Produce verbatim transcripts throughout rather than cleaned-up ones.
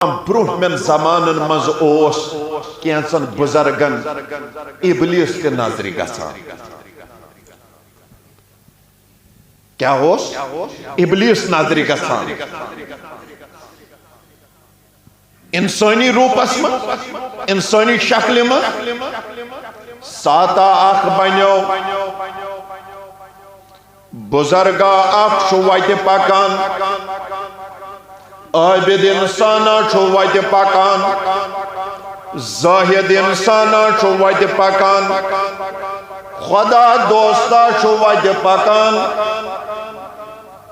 برونٛہمٮ۪ن زمانن منٛز اوس کینٛژن بزرگن ابلیس تہِ نظرِ گژھان۔ کیٛاہ اوس؟ ابلیس نظرِ گژھان۔ انسٲنی روٗپس منٛز، انسٲنی شکلہِ منٛز۔ ساتا اکھ بنیو، بزرگا اکھ چھُ وتہِ پکان، عابد انسانا چھُ وتہِ پکان، زاہد انسانا چھُ وتہِ پکان، خدا دوستا چھُ وتہِ پکان۔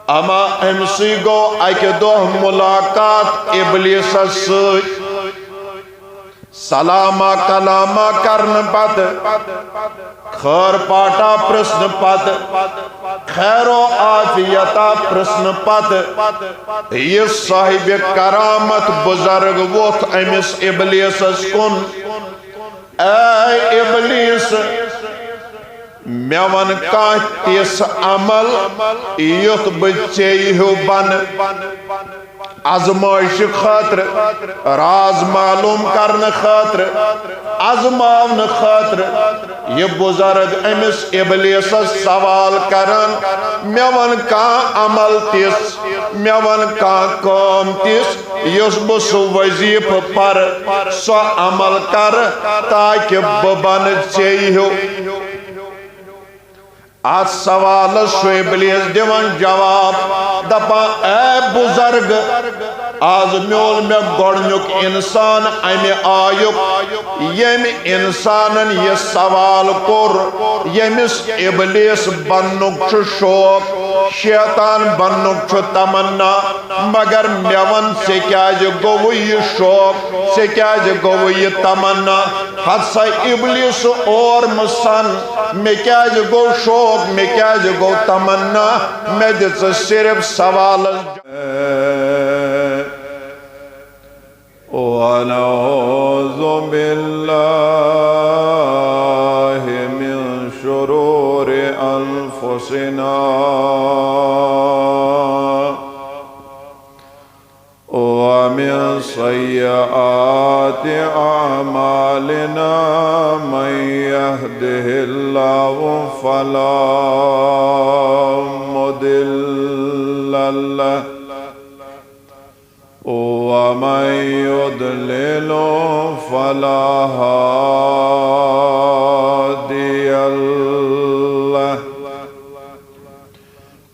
اما أمۍ سٕے گوٚو اکہِ دۄہ ملاقات ابلیسس سۭتۍ۔ سلامہ کلامہ کرنہٕ پتہٕ، خٲر پاٹا پرژھنہٕ پتہٕ، خیر و عافیتا پرژھنہٕ پتہٕ، یہِ صاحب کرامت بزرگ ووٚتھ أمِس ابلیسس کُن۔ اے ابلیس، مےٚ وَن کانٛہہ تِژھ عمل یُتھ بہٕ ژےٚ ہیوٗ بنہٕ۔ آزمٲیشہِ خٲطرٕ، راز معلوم کرنہٕ خٲطرٕ، آزماونہٕ خٲطرٕ۔ یہِ بُزرگ أمِس ابلیسس سوال کران، مےٚ وَن کانٛہہ عمل تِژھ، مےٚ وَن کانٛہہ کٲم تِژھ، یُس بہٕ سُہ وظیفہٕ پرٕ، سُہ عمل کرٕ، تاکہ بہٕ بنہٕ ژےٚ ہیوٗ۔ اتھ سوالس چھُ ابلیس دِوان جواب، دپان، اے بُزرگ، از میول مےٚ گۄڈنیُک انسان امہِ آیُک، ییٚمہِ انسانن یہِ سوال کوٚر، ییٚمِس ابلیس بننُک چھُ شوق، شیطان بننُک چھُ تمنا، مگر مےٚ وَن، ژےٚ کیٛازِ گوٚوُے یہِ شوق؟ ژےٚ کیٛازِ گوٚوُے یہِ تمنا؟ ہتسا ابلیس اور مسن، مےٚ کیٛازِ گوٚو شوق؟ مےٚ کیٛازِ گوٚو تمنا؟ مےٚ دِ ژٕ صرف سوالس۔ ونعوذ بالله من شرور أنفسنا ومن سيئات أعمالنا، من يهده الله فلا مضل له ومن يضلل فلا هادي له،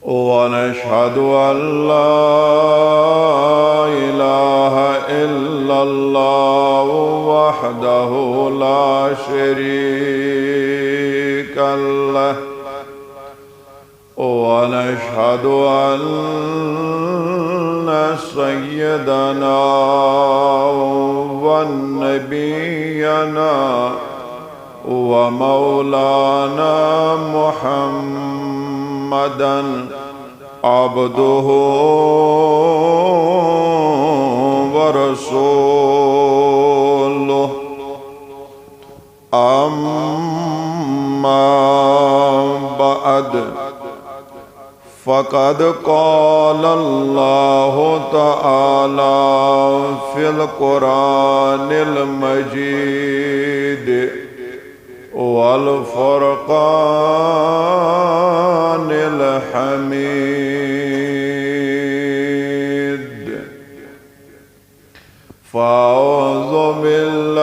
ونشهد أن لا إله إلا الله وحده لا شريك له، ونشهد أن سيدنا ونبينا ومولانا محمدا عبده ورسوله. أما بعد، فقد قال الله تعالى في القرآن المجيد والفرقان الحميد، فأعوذ بالله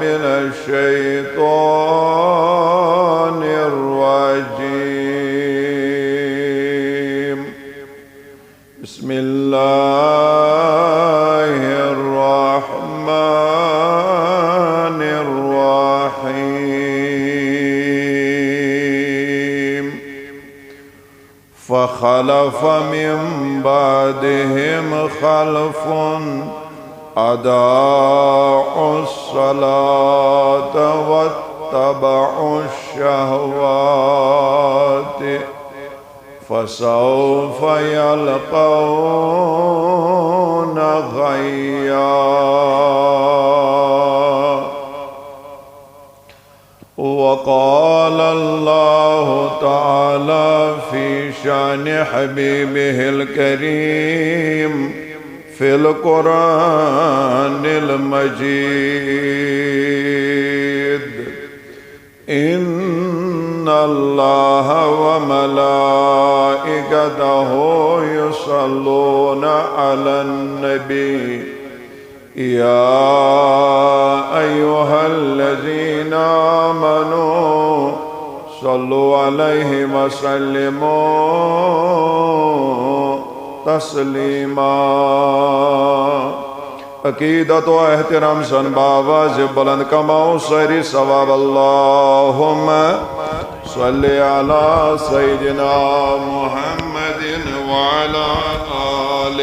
من الشيطان الرجيم. بسم الله الرحمن الرحيم. فخلف من بعدهم خلف أضاعوا الصلاة واتبعوا الشهوات فسوف يلقون غيا. وقال الله تعالى في شأن حبيبه الكريم: في القرآن المجيد. إن الله وملائكته يصلون على النبي. يا أيها الذين آمنوا صلوا عليه وسلموا تسليما. عقیدت و احترام سان باواز بلند کماؤ ساری ثواب۔ اللهم صل على سيدنا محمد وعلى آل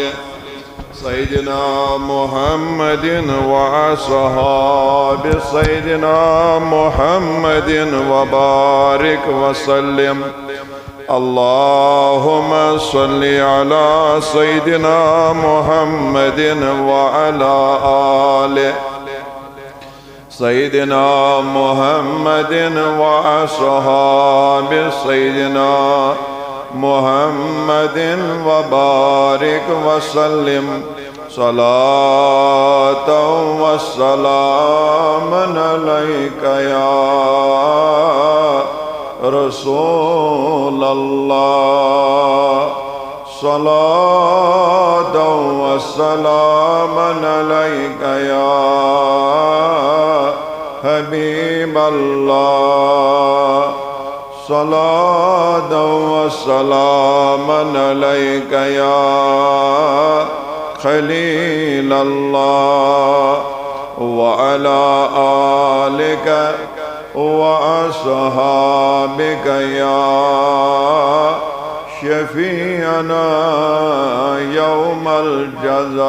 سيدنا محمد وأصحاب سيدنا محمد وبارك وسلم. اللهم صل على سيدنا محمد وعلى آل سيدنا محمد وأصحاب سيدنا محمد وبارك وسلم. صلاة وسلام عليك يا رسول الله. صلاة وسلام عليك يا حبيب الله. صلاة وسلام عليك يا خليل الله، وعلى آلك وأصحابك يا شفيعنا يوم الجزاء.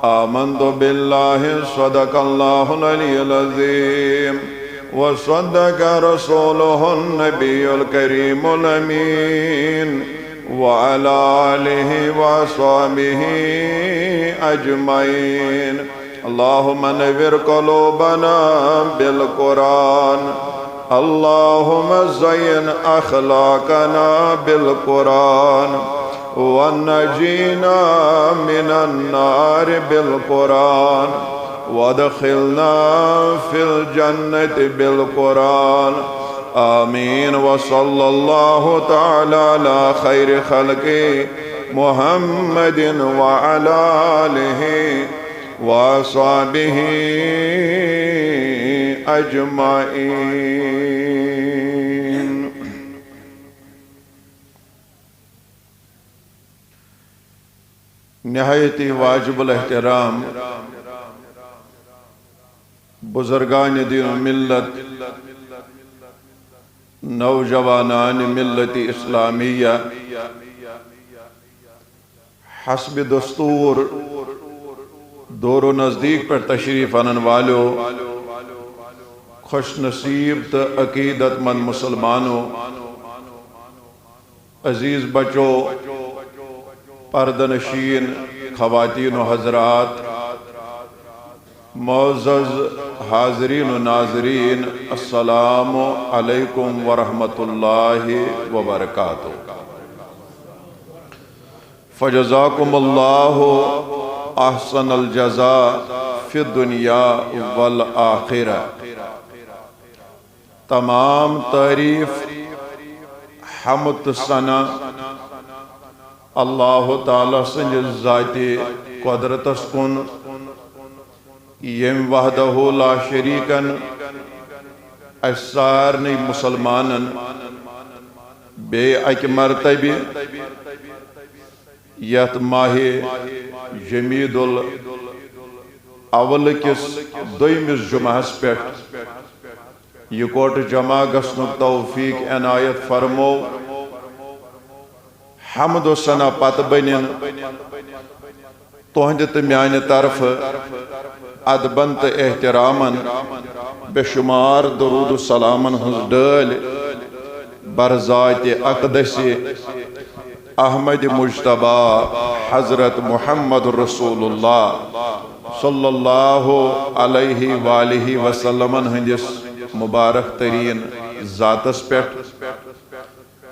آمنت بالله، صدق الله العلي العظيم، وصدق رسوله النبي الكريم الأمين، وعلى آله وأصحابه أجمعين. اللهم نور قلوبنا بالقرآن. اللهم زين أخلاقنا بالقرآن، ونجينا من النار بالقرآن، وادخلنا في الجنة بالقرآن. آمين. وصلى الله تعالى على خير خلقه محمد وعلى آله وأصحابه أجمعين. نہایتی واجب الاحترام بزرگان دین و ملت، نوجوانان ملت اسلامیہ، حسب دستور دور و نزدیک پہ تشریف انن والو، خوش نصیب تو عقیدت مند مسلمانو، عزیز بچو، پردہ نشین خواتین و حضرات، معزز حاضرین و ناظرین، السلام علیکم ورحمۃ اللہ وبرکاتہ۔ فجزاکم اللہ احسن الجزاء فی الدنیا والآخرہ۔ تمام تعریف، حمد تہٕ ثنا اللہ تعالیٰ سٕنٛدِ ذاتِ قۄدرتس کُن، ییٚمۍ وحدہ لا شریکن اسہِ سارنٕے مسلمانن بیٚیہِ اکہِ مرتبہِ یتھ ماہِ جمیدی الاول کِس دوٚیمِس جمعہس پٮ۪ٹھ یکوٹہٕ جمع گژھنُک توفیق عنایت فرمو۔ حمد و ثنا پتہٕ بنن تہنٛدِ تہٕ میانہِ طرفہٕ ادبن تہٕ احترامن بے شمار درود و سلامن ہٕنٛز ڈٲلۍ برذاتِ اقدسِ احمد مجتبیٰ حضرت محمد رسول اللہ صلی اللہ علیہ وآلہ وسلمن ہٕنٛدِس مبارک ترین ذاتس پٮ۪ٹھ،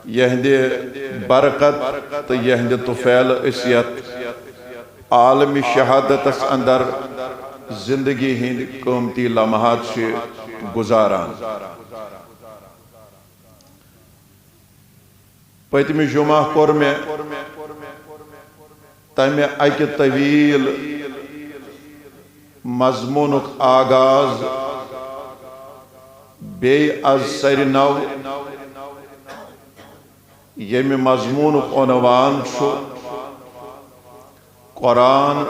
یہنٛدِ برکت تہٕ یہنٛدِ طفیل أسۍ یتھ عالم شہادتس اندر زندگی ہند قۭمتی لمحات چھِ گزاران۔ پٔتمہِ جمعہ کوٚر مےٚ تمہِ اکہِ طویل مضمونُک آغاز، بیٚیہِ از سرِ نو، ییٚمہِ مضموٗنُک عنوان چھُ قرآن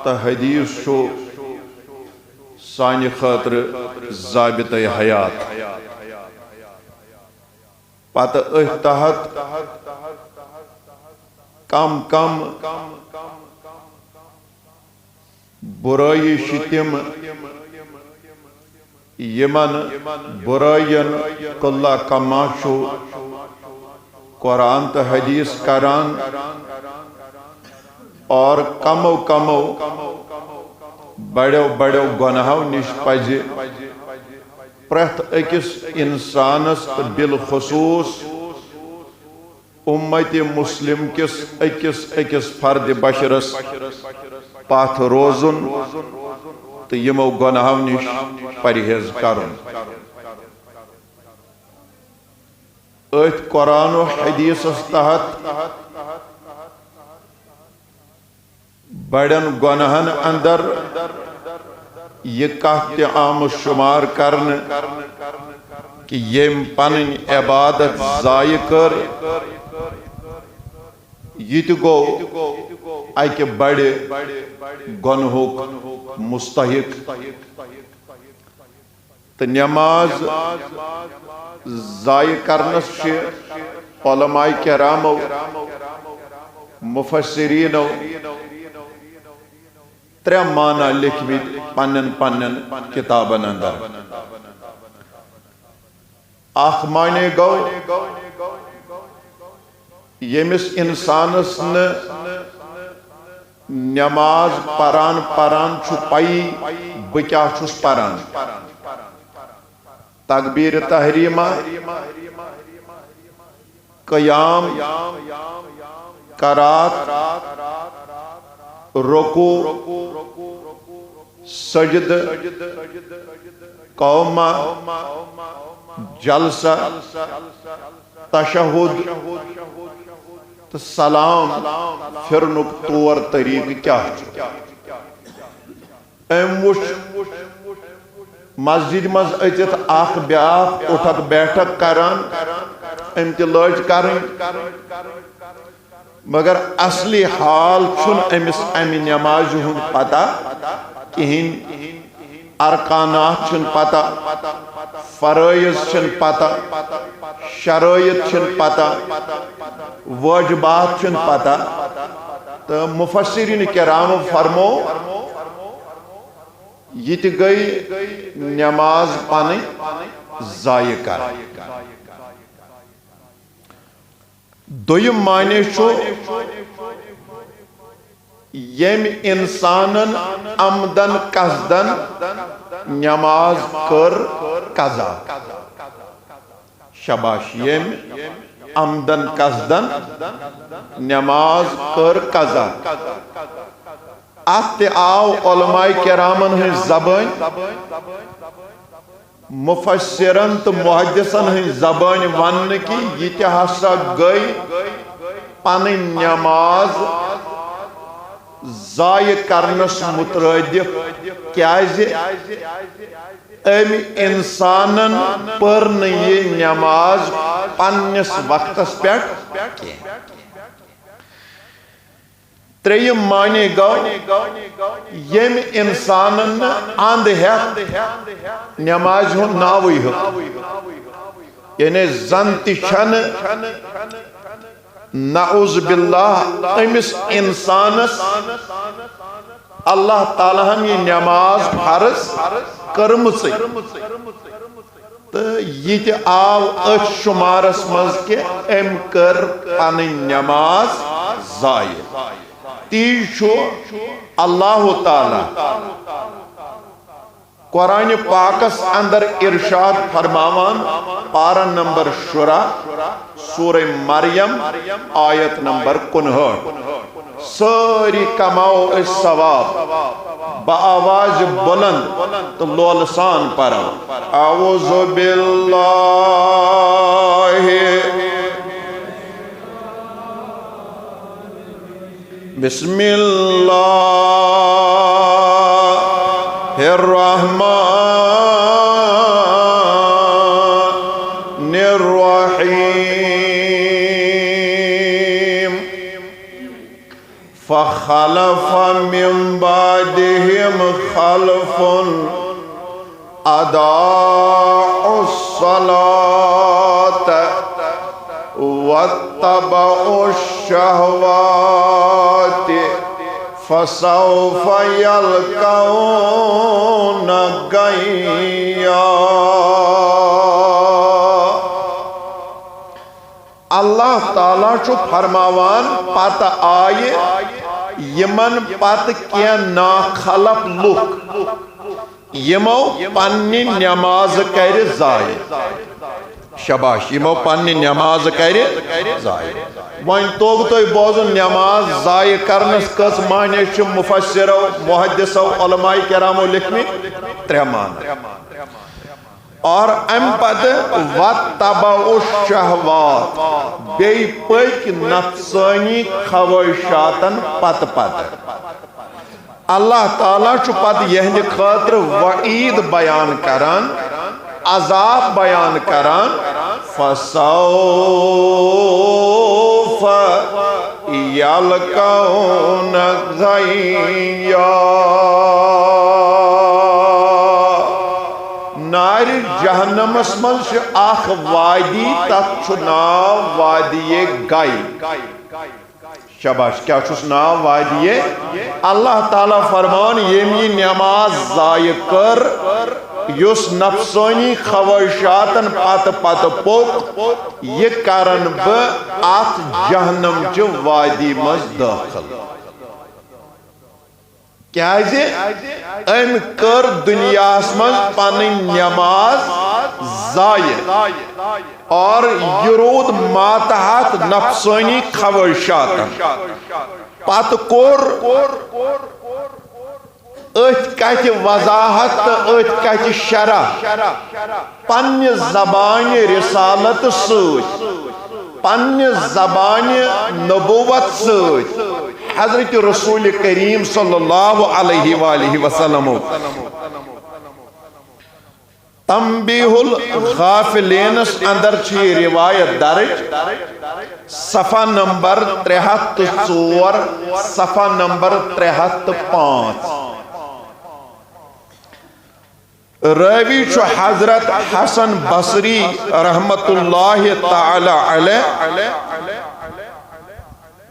تہٕ حدیث چھُ سانہِ خٲطرٕ ضابطۂ حیات۔ پتہٕ أتھۍ تحت کم کم برٲیی چھِ تِم، یِمن برٲیین کُلہ کما چھُ قرآن تہٕ حدیث کران، اور کمو کمو بڑیو بڑیو گۄناہو نِش پزِ پرٛٮ۪تھ أکِس انسانس تہٕ بالخصوص امت مسلم کِس أکِس أکِس فرد بشرس پتھ روزُن تہٕ یِمو گۄناہو نِش پرہیز کرُن۔ أتھۍ قرآن و حدیثس تحت بڑٮ۪ن گۄناہن اندر یہِ کتھ تہِ آمٕژ شمار کرنہٕ کہِ ییٚمۍ پنٕنۍ عبادت ضایع کٔر، یہِ تہِ گوٚو اکہِ بڑِ گۄنہُک مستحق۔ تہٕ نماز ضایع کرنس چھِ علماء کرامو، مفسرینو ترٛےٚ معنی لیکھمٕتۍ پننٮ۪ن پننٮ۪ن کتابن اندر۔ اکھ معنی گوٚو ییٚمِس اِنسانَس نہٕ نٮ۪ماز پَران پَران چھُ پَیی بہٕ کیٛاہ چھُس پَران۔ تکبیٖر تحریٖمہ، قیام، قرات، رکوع، سجدٕ، قومہ، جلسہ، تشہد تہٕ سلام پھرنُک طور طریقہٕ کیٛاہ چھُ؟ أمۍ وُچھ مسجد منٛز أژِتھ اکھ بیاکھ اُٹھک بیٹھک کران، أمۍ تہِ لٲج کرٕنۍ۔ مگر اصلی حال چھُنہٕ أمِس امہِ نمازِ ہُنٛد پتہ کِہیٖنۍ۔ ارکانات چھِنہٕ پتہ، فرٲیض چھِنہٕ پتہ، شرٲیط چھِنہٕ پتہ، واجبات چھِنہٕ پتہ۔ تہٕ مفسرین کرامو فرمو، یہِ تہِ گٔے نماز پنٕنۍ ضایع کرٕنۍ۔ دوٚیِم معنی چھُ، ییٚمۍ اِنسانن عمدن قصدن نماز کٔر قضا۔ شاباش، ییٚمۍ عمدن قصدن نماز کٔر قضا۔ اتھ تہِ آو علماء کرامن ہٕنٛز زبٲنۍ، مفسرن تہٕ محدثن ہٕنٛز زبٲنۍ وننہٕ کہِ یہِ تہِ ہسا گٔے پنٕنۍ نماز ضایع کرنس مترادف، کیازِ أمۍ انسانن پٔر نہٕ یہِ نماز پننِس وقتس پٮ۪ٹھ کینٛہہ۔ ترٛیٚیِم معنی گوٚو، ییٚمۍ اِنسانن نہٕ اَنٛد ہٮ۪تھ نٮ۪مازِ ہُنٛد ناوٕے ہیوٚت۔ یعنی زن تہِ چھنہٕ، نعوذ باللہ، أمِس اِنسانس اللہ تعالیٰ ہن یہِ نٮ۪ماز فرض کٔرمٕژٕے۔ تہٕ یہِ تہِ آو أتھۍ شُمارس منٛز کہِ أمۍ کٔر پنٕنۍ نٮ۪ماز ضایع۔ تی چھُ اللہ تعالیٰ قرآن پاکس اندر ارشاد فرماوان، پارہ نمبر شُراہ، سورہ مریم، آیت نمبر کُنہٲٹھ۔ سٲری کماو أسۍ ثواب، بآواز بلند تہٕ لولہٕ سان پرو۔ اعوذ باللہ بسم الله الرحمن الرحيم. فخلف من بعدهم خلف أضاعوا الصلاة واتبعوا الشهوات فسوف يلقون غيا. اللہ تعالیٰ چھُ فرماوان، پتہٕ آیہِ یِمن پتہٕ کینٛہہ ناخلف لُکھ، یِمو پننہِ نماز کرِ ضایع۔ شاباش، یِمو پننہِ نماز کرِ ضایع۔ وۄنۍ توٚگ تۄہہِ بوزُن، نماز ضایع کرنس کٔژ معنی چھِ مفسرو، محدثو، علماء کرامو لیکھمٕتۍ؟ ترٛےٚ معنی۔ اور امہِ پتہٕ وَاتَّبَعُوا الشَّهَوَاتِ، بیٚیہِ پٔکۍ نفسٲنی خواہشاتن پتہٕ پتہٕ۔ اللہ تعالیٰ چھُ پتہٕ یِہنٛدِ خٲطرٕ وعید بیان کران، عذاب بیان کران، فَسَوْفَ يَلْقَوْنَ غَيًّا۔ نارِ جہنمس منٛز چھِ اکھ وادی، تتھ چھُ ناو وادی گے۔ شاباش، کیٛاہ چھُس ناو وادی؟ اللہ تعالیٰ فرمان، ییٚمۍ یہِ نماز ضایع کٔر، یُس نفسٲنی خواہشاتن پتہٕ پتہٕ پوٚک، یہِ کرن بہٕ اتھ جہنم چہِ وادی منٛز دٲخل۔ کیازِ؟ أمۍ کٔر دُنیاہَس منٛز پنٕنۍ نماز ضایع اور یہِ روٗد ماتحت نفسٲنی خواہشاتن۔ پتہٕ کوٚر أتھۍ کتھِ وضاحت تہٕ أتھۍ کتھِ شرح پننہِ زبانہِ رسالت سۭتۍ، پننہِ زبانہِ نبوت سۭتۍ حضرت رسول کریم صلی اللہ علیہ وآلہ وسلم۔ تنبیہ الغافلینس اندر چھِ یہِ روایت درج، صفحہ نمبر ترٛےٚ ہتھ تہٕ ژور، صفحہ نمبر ترٛےٚ ہتھ تہٕ پانٛژھ۔ راوی چھُ حضرت حسن بصری رحمت اللہ تعالی علیہ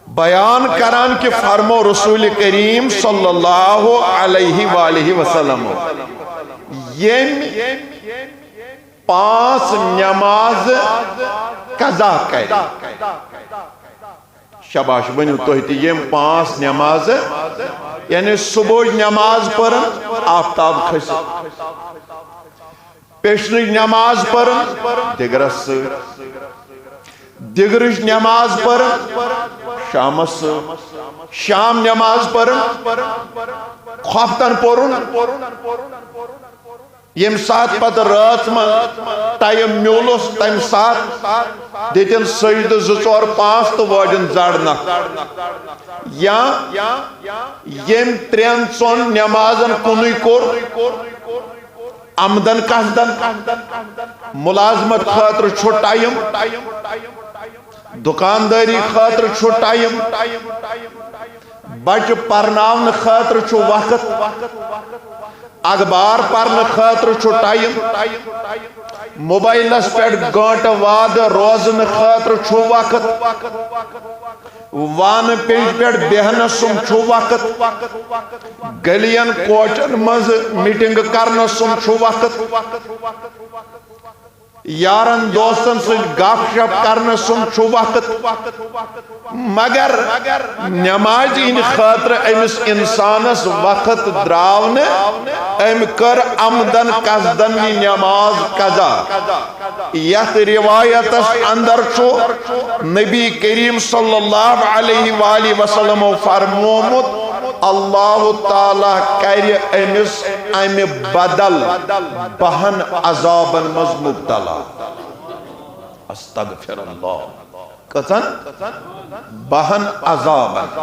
بیان کران کہ فرمو رسول کریم صلی اللہ علیہ وآلہ وسلم، ییٚمۍ پانٛژھ نماز قضا کرِ۔ شاباش، ؤنِو تُہۍ تہِ، ییٚمۍ پانٛژھ نمازٕ، یعنی صبحٕچ نماز پٔرٕن آفتاب کھٔسِتھ، پیشنٕچ نماز پٔرٕن دِگرس سۭتۍ، دِگرٕچ نماز پٔرٕن شامس سۭتۍ، شام نماز پٔرٕن خۄفتن پوٚرُن، ییٚمہِ ساتہٕ پتہٕ رٲژ منٛز ٹایم میوٗلُس، تَمہِ ساتہٕ دِتِن سجدٕ زٕ ژور پانٛژھ تہٕ وٲجِن زڑ نکھ۔ یا ییٚمۍ ترٛٮ۪ن ژۄن نٮ۪مازن کُنُے کوٚر، عمدن قصدن، ملازمت خٲطرٕ چھُ ٹایم، دُکاندٲری خٲطرٕ چھُ ٹایم، بچہٕ پرناونہٕ خٲطرٕ چھُ وقت، اخبار پرنہٕ خٲطرٕ چھُ ٹایم، موبائلس پٮ۪ٹھ گٲنٹہٕ واد روزنہٕ خٲطرٕ چھُ وقت، وانہٕ پینجہِ پٮ۪ٹھ بیہنس سُم چھُ وقت، گلین کوچن منٛز میٹنگ کرنس سُم چھُ وقت۔ یارن دوستن سۭتۍ گپ شپ کرنس سُنٛد چھُ وقت، مگر نمازِ ہٕنٛدِ خٲطرٕ أمِس انسانس وقت درٛاو نہٕ، أمۍ کٔر عمدن قصدن یہِ نماز قضا۔ یتھ روایتس اندر چھُ نبی کریم صلی اللہ علیہ وآلہ وسلمو فرمومُت، اللہ تعالیٰ کرِ أمِس امہِ بدل بہن عذابن منٛز مبتلا۔ استغفر اللہ۔ کٔژن؟ بہن عذابن۔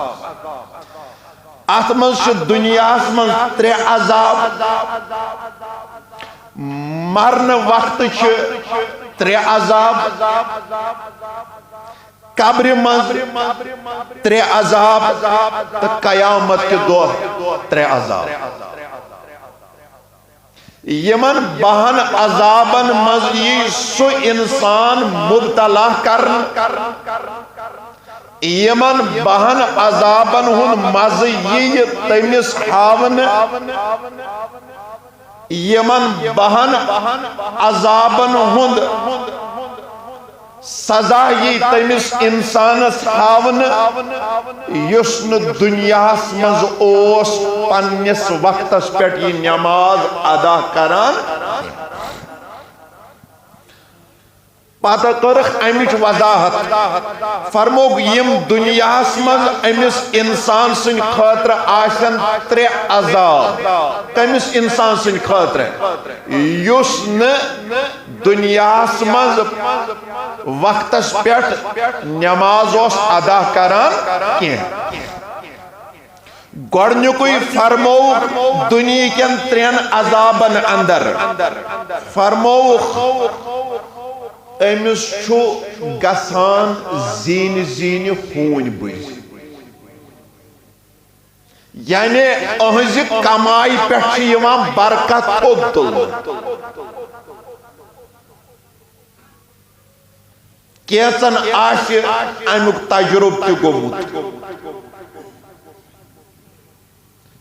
اتھ منٛز چھِ دُنیاہس منٛز ترٛےٚ عذاب، مرنہٕ وقتہٕ چھِ ترٛےٚ عذاب، قبرِ منٛز ترٛےٚ عذاب تہٕ قیامت کہِ دۄہ ترٛےٚ عذاب۔ یِمن بہن عذابن منٛز یی سُہ انسان مبتلا کرنہٕ، یِمن بہن عذابن ہُنٛد مزٕ ییہِ تٔمِس ہاونہٕ، یِمن بہن عذابن ہُنٛد سزا یی تٔمِس انسانس ہاونہٕ، یُس نہٕ دُنیاہس منٛز اوس پننِس وقتس پٮ۪ٹھ یہِ نماز ادا کران۔ پتہٕ کٔرٕکھ امِچ وضاحت، فرمووُکھ، یِم دُنیاہس منٛز أمِس انسان سٕنٛدِ خٲطرٕ آسن ترٛےٚ عذاب۔ کٔمِس انسان سٕنٛدِ خٲطرٕ؟ یُس نہٕ دُنیاہس منٛز وقتس پٮ۪ٹھ نماز اوس ادا کران کینٛہہ۔ گۄڈنیُکُے فرمووُکھ دُنیہکٮ۪ن ترٛٮ۪ن عذابن اندر، فرمووُکھ، أمِس چھُ گژھان زیٖنہِ زیٖنہِ ہوٗنۍ بُزِ۔ یعنی أہنٛزِ کمایہِ پٮ۪ٹھ چھِ یِوان برکت تھوٚد تُلنہٕ۔ کینٛژن آسہِ امیُک تجربہٕ تہِ گوٚمُت۔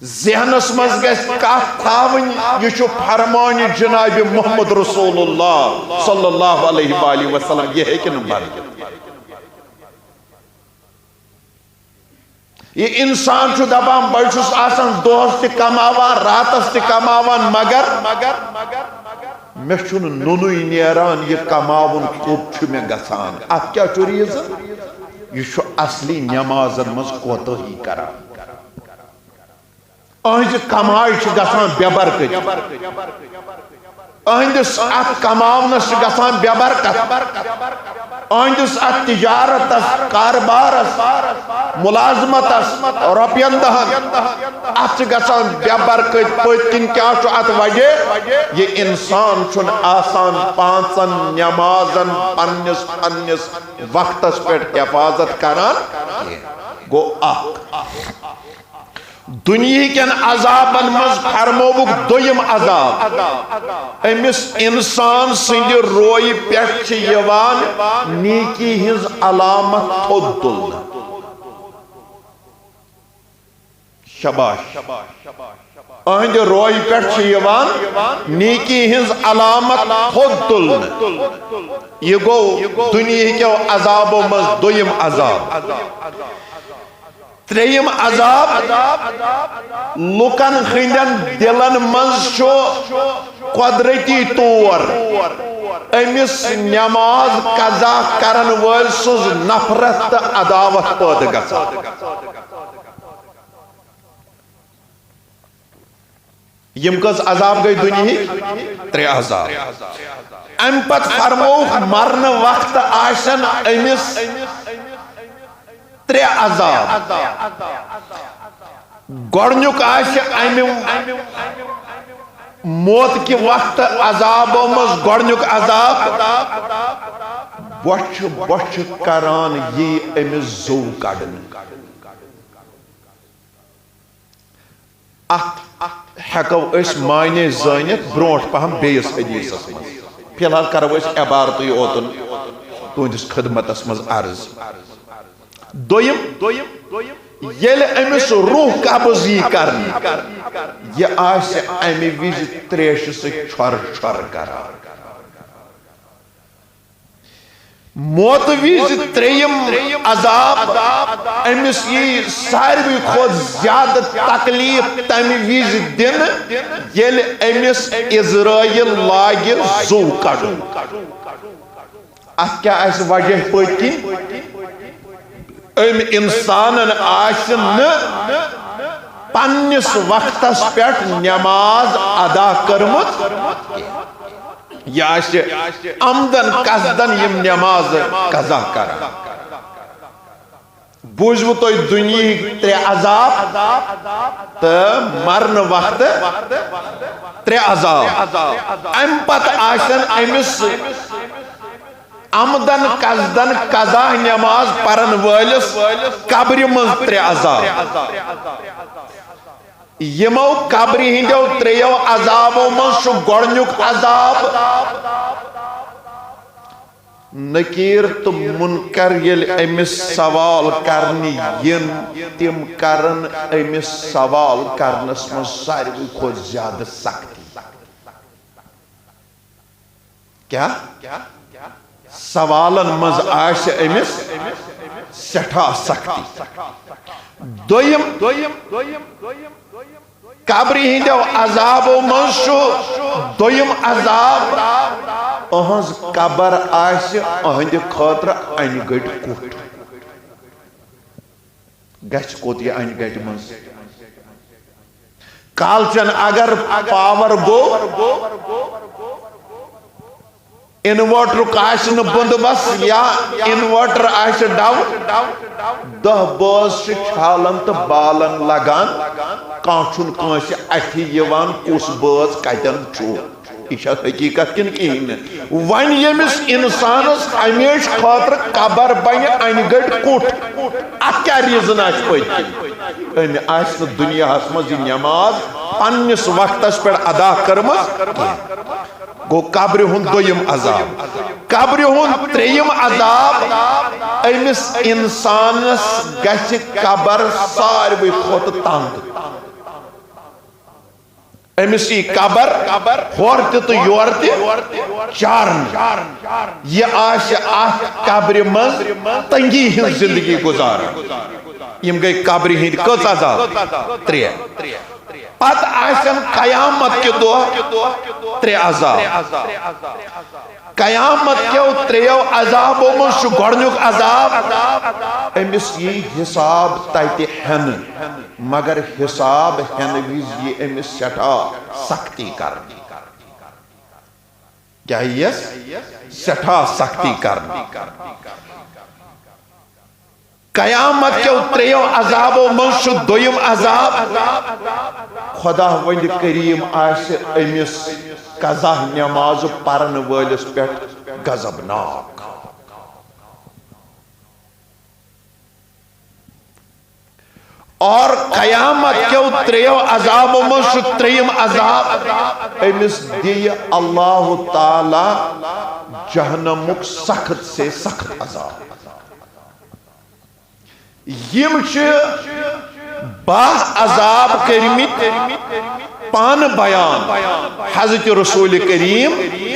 ذہنس منٛز گژھِ کتھ تھاوٕنۍ، یہِ چھُ فرمانِ جناب محمد رسول اللہ صلی اللہ علیہ وآلہ وسلم، یہِ ہیٚکہِ نہٕ بنِتھ۔ یہِ انسان چھُ دپان، بہٕ چھُس آسان دۄہس تہِ کماوان، راتس تہِ کماوان، مگر مےٚ چھُنہٕ نوٚنُے نیران، یہِ کماوُن کوٚت چھُ مےٚ گژھان؟ اتھ کیٛاہ چھُ reason؟ یہِ چھُ اصلی نمازن منٛز کوتٲہی کران۔ أہنٛزِ کمایہِ چھِ گژھان بے برکت۔ أہنٛدِس اتھ کماونس چھِ گژھان بے برکت۔ أہنٛدِس اتھ تجارتس، کاربارس، ملازمتس، رۄپین دہن، اتھ چھِ گژھان بے برکت۔ پٔتۍ کِنۍ کیٛاہ چھُ اتھ وجہ؟ یہِ انسان چھُنہٕ آسان پانٛژن نمازن پننِس، پننِس وقتس پٮ۪ٹھ حفاظت کران کینٛہہ۔ گوٚو اکھ۔ دُنیہکٮ۪ن عذابن منٛز فرمووُکھ دوٚیِم عذاب۔ أمِس انسان سٕنٛدِ رویہِ پٮ۪ٹھ چھِ یِوان نیکی ہٕنٛز علامت تھوٚد تُلنہٕ۔ شاباش۔ أہنٛدِ رویہِ پٮ۪ٹھ چھِ یِوان نیکی ہٕنٛز علامت تھوٚد تُلنہٕ۔ یہِ گوٚو دُنیہکیو عذابو منٛز دوٚیِم عذاب۔ ترٛیٚیِم عذاب، لُکن ہٕنٛدٮ۪ن دِلن منٛز چھُ قۄدرتی طور أمِس نماز قضا کرن وٲلۍ سٕنٛز نفرت تہٕ عداوت پٲدٕ گژھان۔ یِم کٔژ عذاب گٔے دُنیہٕکۍ؟ ترٛےٚ عذاب۔ اَمہِ پتہٕ فرمووُکھ، مرنہٕ وقتہٕ آسن أمِس ترٛےٚ عذاب۔ گۄڈٕنیُک آسہِ اَمہِ موت کہِ وقتہٕ عذابو منٛز گۄڈٕنیُک عذاب، بۄچھِ بۄچھِ کران یی أمِس زُو کڑنہٕ۔ اتھ ہیٚکو أسۍ معنی زٲنِتھ برونٛٹھ پہم بیٚیِس حدیثس منٛز۔ فی الحال کرو أسۍ عبارتٕے اوتن تُہنٛدِس خدمتس منٛز عرض۔ دوٚیِم، ییٚلہِ أمِس روح قبض یی کرنہٕ، یہِ آسہِ امہِ وِزِ تریشہِ سۭتۍ چھۄر چھۄر کران۔ موتہٕ وِزِ ترٛیٚیِم عذاب، أمِس یی ساروی کھۄتہٕ زیادٕ تکلیف تَمہِ وِزِ دِنہٕ، ییٚلہِ أمِس عزرائیل لاگہِ زُو کَڑُن۔ اَتھ کیٛاہ آسہِ وجہ پٔتۍ کِنۍ؟ أمۍ اِنسانَن آسہِ نہٕ پننِس وقتس پٮ۪ٹھ نماز ادا کٔرمٕژ۔ یہِ آسہِ عمدن قصدن یِم نماز قضا کران۔ بوٗزوٕ تۄہہِ دُنیہٕکۍ ترٛےٚ عذاب تہٕ مرنہٕ وقتہٕ ترٛےٚ عذاب۔ امہِ پتہٕ آسن أمِس عمدن قصدن قضا نماز پرن وٲلِس قبرِ منٛز ترٛےٚ عذاب۔ یِمو قبرِ ہٕنٛدیو ترٛیٚیو عذابو منٛز چھُ گۄڈٕنیُک عذاب نکیر تہٕ منکر، ییٚلہِ أمِس سوال کرنہٕ یِن، تِم کرن أمِس سوال کرنس منٛز ساروی کھۄتہٕ زیادٕ سختی۔ کیا؟ سوالن منٛز آسہِ أمِس سٮ۪ٹھاہ سختی۔ دوٚیِم، قبرِ ہٕنٛدیو عذابو منٛز چھُ دوٚیِم عذاب، أہنٛز قبر آسہِ أہنٛدِ خٲطرٕ انہِ گٔٹۍ کُٹھ۔ گژھِ کوٚت یہِ انہِ گٹہِ منٛز؟ کالچن اگر پاور گوٚو، انوٲٹرُک آسہِ نہٕ بندوبست یا انوٲٹر آسہِ ڈاؤن، دہ بٲژ چھِ چھالن تہٕ بالن لگان، کانٛہہ چھُنہٕ کٲنٛسہِ اَتھِ یِوان کُس بٲژ کتٮ۪ن چھُ۔ یہِ چھا حقیقت کِنہٕ کِہیٖنۍ نہٕ؟ وۄنۍ ییٚمِس اِنسانَس ہمیشہِ خٲطرٕ قبر بنہِ انہِ گٔٹۍ کُٹھ، اَتھ کیٛاہ ریٖزن آسہِ پٔتۍ کِنۍ؟ أمۍ آسہِ نہٕ دُنیاہَس منٛز یہِ نٮ۪ماز پننِس وقتَس پٮ۪ٹھ ادا کٔرمٕژ کینٛہہ۔ گوٚو قبرِ ہُنٛد دوٚیِم عذاب۔ قبرِ ہُنٛد ترٛیٚیِم عذاب، أمِس اِنسانَس گژھِ قبر ساروٕے کھۄتہٕ تنٛگ۔ أمِس یی قبر ہورٕ تہِ تہٕ یورٕ تہِ چارنہٕ۔ یہِ آسہِ اَتھ قبرِ منٛز تنگی ہٕنٛز زندگی گُزاران۔ یِم گٔے قبرِ ہٕنٛدۍ کٔژ عذاب؟ ترٛےٚ۔ پتہٕ آسن قیامت کہِ دۄہ ترٛےٚ عذاب۔ قیامت کیو ترٛیٚیو عذابو منٛز چھُ گۄڈٕنیُک عذاب، أمِس یی حساب تتہِ ہٮ۪نہٕ، مگر حساب ہٮ۪نہٕ وِزِ یی أمِس سٮ۪ٹھاہ سختی کرنہٕ۔ کیٛاہ یِیَس؟ سٮ۪ٹھاہ سختی کرنہٕ۔ قیامت کیو ترٛیٚیو عذابو منٛز چھُ دوٚیِم عذاب، خدا وند کریم آسہِ أمِس قضا نماز پرن وٲلِس پٮ۪ٹھ غضبناک۔ اور قیامت کیو ترٛیٚیو عذابو منٛز چھُ ترٛیٚیِم عذاب، أمِس دِیہِ اللہ تعالیٰ جہنمُک سخت سے سخت عذاب۔ یِم چھِ باہ عذاب کٔرمٕتۍ پانہٕ بیان حضرت رسول کریم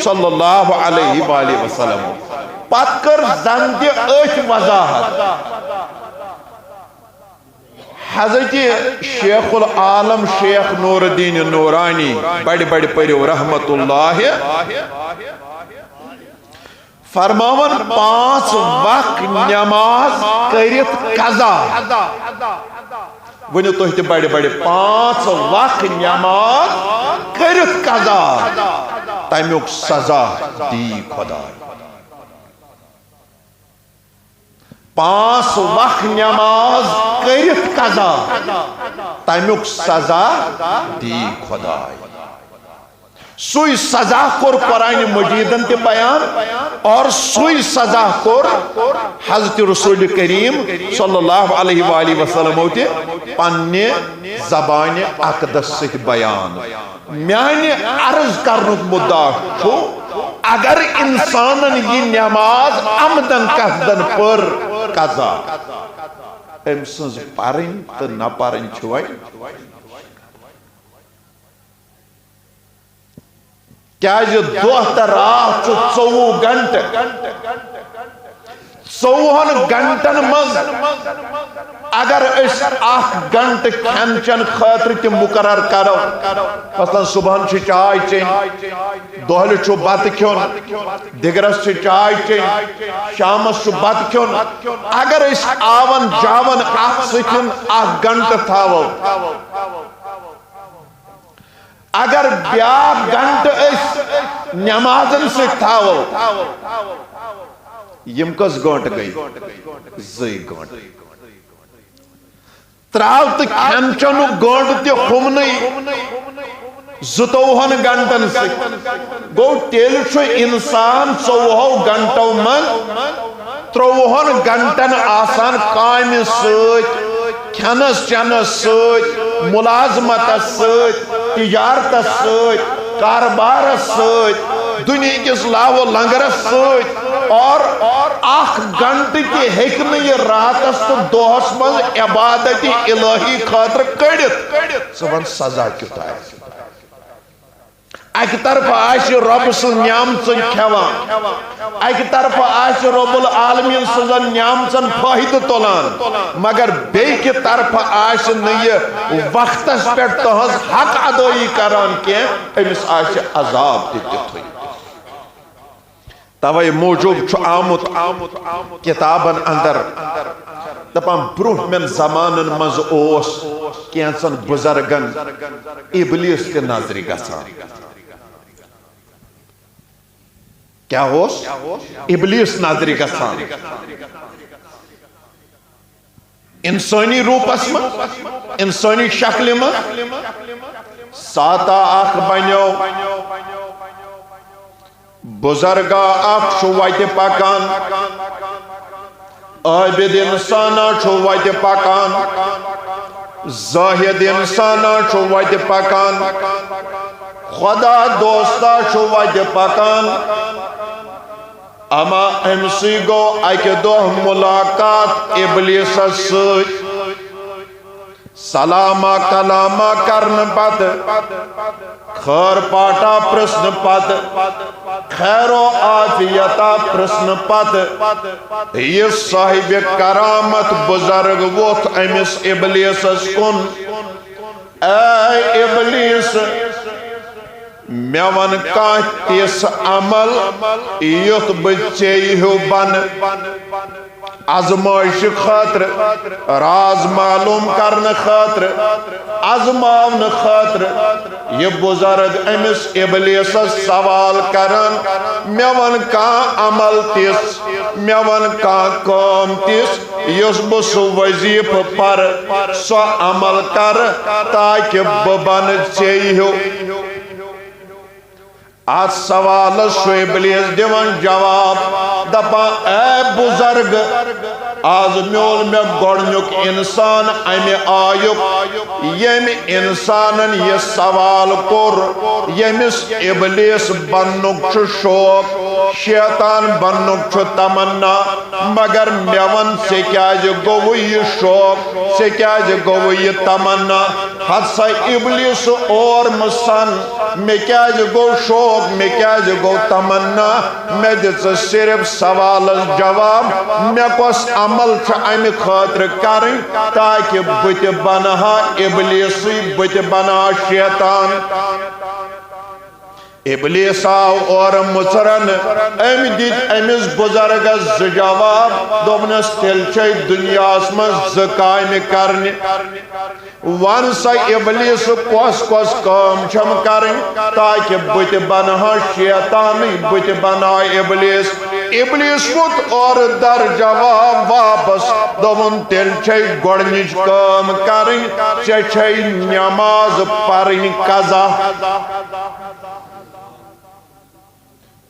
صلی اللہ علیہ وآلہ وسلم۔ پتہٕ کٔر زن تہِ أتھۍ وضاحت۔ حضرت شیخ العالم شیخ نور الدین نورانی، بڑِ بڑِ پٔرِو، رحمت اللہ، فرماوان، پانٛژھ وق نماز کٔرِتھ قضا۔ ؤنِو تُہۍ تہِ بڑِ بڑِ، پانٛژھ وق نماز کٔرِتھ قضا، تمیُک سزا دی خداے۔ پانٛژھ وق نماز کٔرِتھ قضا، تمیُک سزا دی خداے۔ سُے سزا کوٚر قرآن مجیدن تہِ بیان اور سُے سزا کوٚر حضرت رسول کریم صلی اللہ علیہ وآلہ وسلمو تہِ پننہِ زبانہِ اقدس سۭتۍ بیان۔ میانہِ عرض کرنُک مُدعا چھُ، اگر انسانن یہِ نماز عمدن قصدن پٔر قضا، أمۍ سٕنٛز پرٕنۍ تہٕ نہ پرٕنۍ چھِ وۄنۍ۔ کیازِ دۄہ تہٕ راتھ چھُ ژوٚوُہ گھنٹہٕ۔ ژوٚوُہن گھنٹن منٛز اگر أسۍ اکھ گھنٹہٕ کھٮ۪ن چٮ۪ن خٲطرٕ تہِ مُقرر کرو، مثلاً صبحن چھِ چاے چیٚنۍ، دۄہلہِ چھُ بتہٕ کھیوٚن، دِگرس چھِ چاے چیٚنۍ، شامس چھُ بتہٕ کھیوٚن، اگر أسۍ آون جاون اتھ سۭتۍ اکھ گھنٹہٕ تھاوو، اگر بیاکھ گھنٹہٕ أسۍ نمازن سۭتۍ تھاوو، یِم کٔژ گٲنٹہٕ گٔے؟ زٕے گٲنٹہٕ۔ ترٛاو تہٕ کھٮ۪ن چٮ۪نُک گٲنٹہٕ تہِ ہُمنٕے زٕتووُہن گھنٹن سۭتۍ۔ گوٚو، تیٚلہِ چھُ انسان ژوٚوُہو گھنٹو منٛز ترٛۆوُہن گھنٹن آسان کامہِ سۭتۍ، کھٮ۪نس چٮ۪نس سۭتۍ، ملازمتس سۭتۍ، تجارتس سۭتۍ، کاربارس سۭتۍ، دُنیہکِس لاہو لنگرس سۭتۍ، اور اکھ گھنٹہٕ تہِ ہیٚکہِ نہٕ یہِ راتس تہٕ دۄہس منٛز عبادت الہی خٲطرٕ کٔڑِتھ۔ ژٕ وَن، سزا کیُتھ آسہِ؟ اکہِ طرفہٕ آسہِ رۄب سٕنٛز نعمژن کھٮ۪وان، اکہِ طرفہٕ آسہِ رب العالمین سٕنٛزن نعمژن فٲیدٕ تُلان، مگر بیٚکہِ طرفہٕ آسہِ نہٕ یہِ وقتس پٮ۪ٹھ تہنٛز حق ادٲیی کران کینٛہہ، أمِس آسہِ عذاب تہِ تیُتھُے۔ توے موٗجوٗب چھُ آمُت کِتابن اندر دپان، برونٛہمٮ۪ن زمانن منٛز اوس کینٛژن بُزرگن ابلیس تہِ نظرِ گژھان۔ کیٛاہ اوس؟ ابلیس نظرِ گژھان۔ انسٲنی روٗپس منٛز، انسٲنی شکلہِ منٛز۔ ساتا اکھ بنیو، بُزرگا اکھ چھُ وتہِ پکان، عابد انسانا چھُ وتہِ پکان، زاہد انسانا چھُ وتہِ پکان، خدا دوستا چھُ وتہِ پکان۔ اما أمۍ سٕے گوٚو اکہِ دۄہ ملاقات ابلیسس سۭتۍ۔ سلاما کلاما کرنہٕ پتہٕ، خٲر پاٹا پرژھنہٕ پتہٕ، خیر و عافیتا پرژھنہٕ پتہٕ، یہِ صاحب کرامت بُزرگ ووٚتھ أمِس ابلیسس کُن۔ اے ابلیس، مےٚ وَن کانٛہہ تِژھ عمل یُتھ بہٕ ژے ہیوٗ بنہٕ، آزمٲیشہِ خٲطرٕ، راز معلوٗم کرنہٕ خٲطرٕ، آزماونہٕ خٲطرٕ۔ یہِ بُزرگ أمِس ابلیسس سوال کران، مےٚ وَن کانٛہہ عمل تِژھ، مےٚ وَن کانٛہہ کٲم تِژھ، یُس بہٕ سُہ وظیفہٕ پرٕ، سُہ عمل کرٕ، تاکہ بہٕ بنہٕ ژے ہیوٗ۔ اتھ سوالس چھُ ابلیس دِوان جواب، دپان، اے بُزرگ، از میول مےٚ گۄڈنیُک انسان امہِ آیُک، ییٚمہِ انسانن یہِ سوال کوٚر، ییٚمِس ابلیس بننُک چھُ شوق، شیطان بننُک چھُ تمنا، مگر مےٚ وَن، ژےٚ کیٛازِ گوٚوُے یہِ شوق؟ ژےٚ کیٛازِ گوٚوُے یہِ تمنا؟ ہتسا ابلیس اور مسن، مےٚ کیٛازِ گوٚو شوق؟ مےٚ کیٛازِ گوٚو تمنا؟ مےٚ دِ ژٕ صرف سوالس جواب، مےٚ کۄس عمل چھِ امہِ خٲطرٕ کرٕنۍ تاکہ بہٕ تہِ بنہٕ ہا ابلیسٕے، بہٕ تہِ بنہٕ ہا شیطان؟ ابلیس آو اورٕ مُژرن۔ أمۍ دِتۍ أمِس بُزرگس زٕ جواب۔ دوٚپنس، تیٚلہِ چھے دُنیاہس منٛز زٕ کامہِ کرنہِ۔ وَن سا ابلیس، کۄس کۄس کٲم چھم کرٕنۍ تاکہ بہٕ تہِ بنہٕ ہا شیطانٕے، بہٕ تہِ بنہٕ ہا ابلیس؟ ابلیس ووٚتھ اورٕ در جواب واپس۔ دوٚپُن، تیٚلہِ چھے گۄڈنِچ کٲم کرٕنۍ، ژےٚ چھے نماز پرٕنۍ قضا۔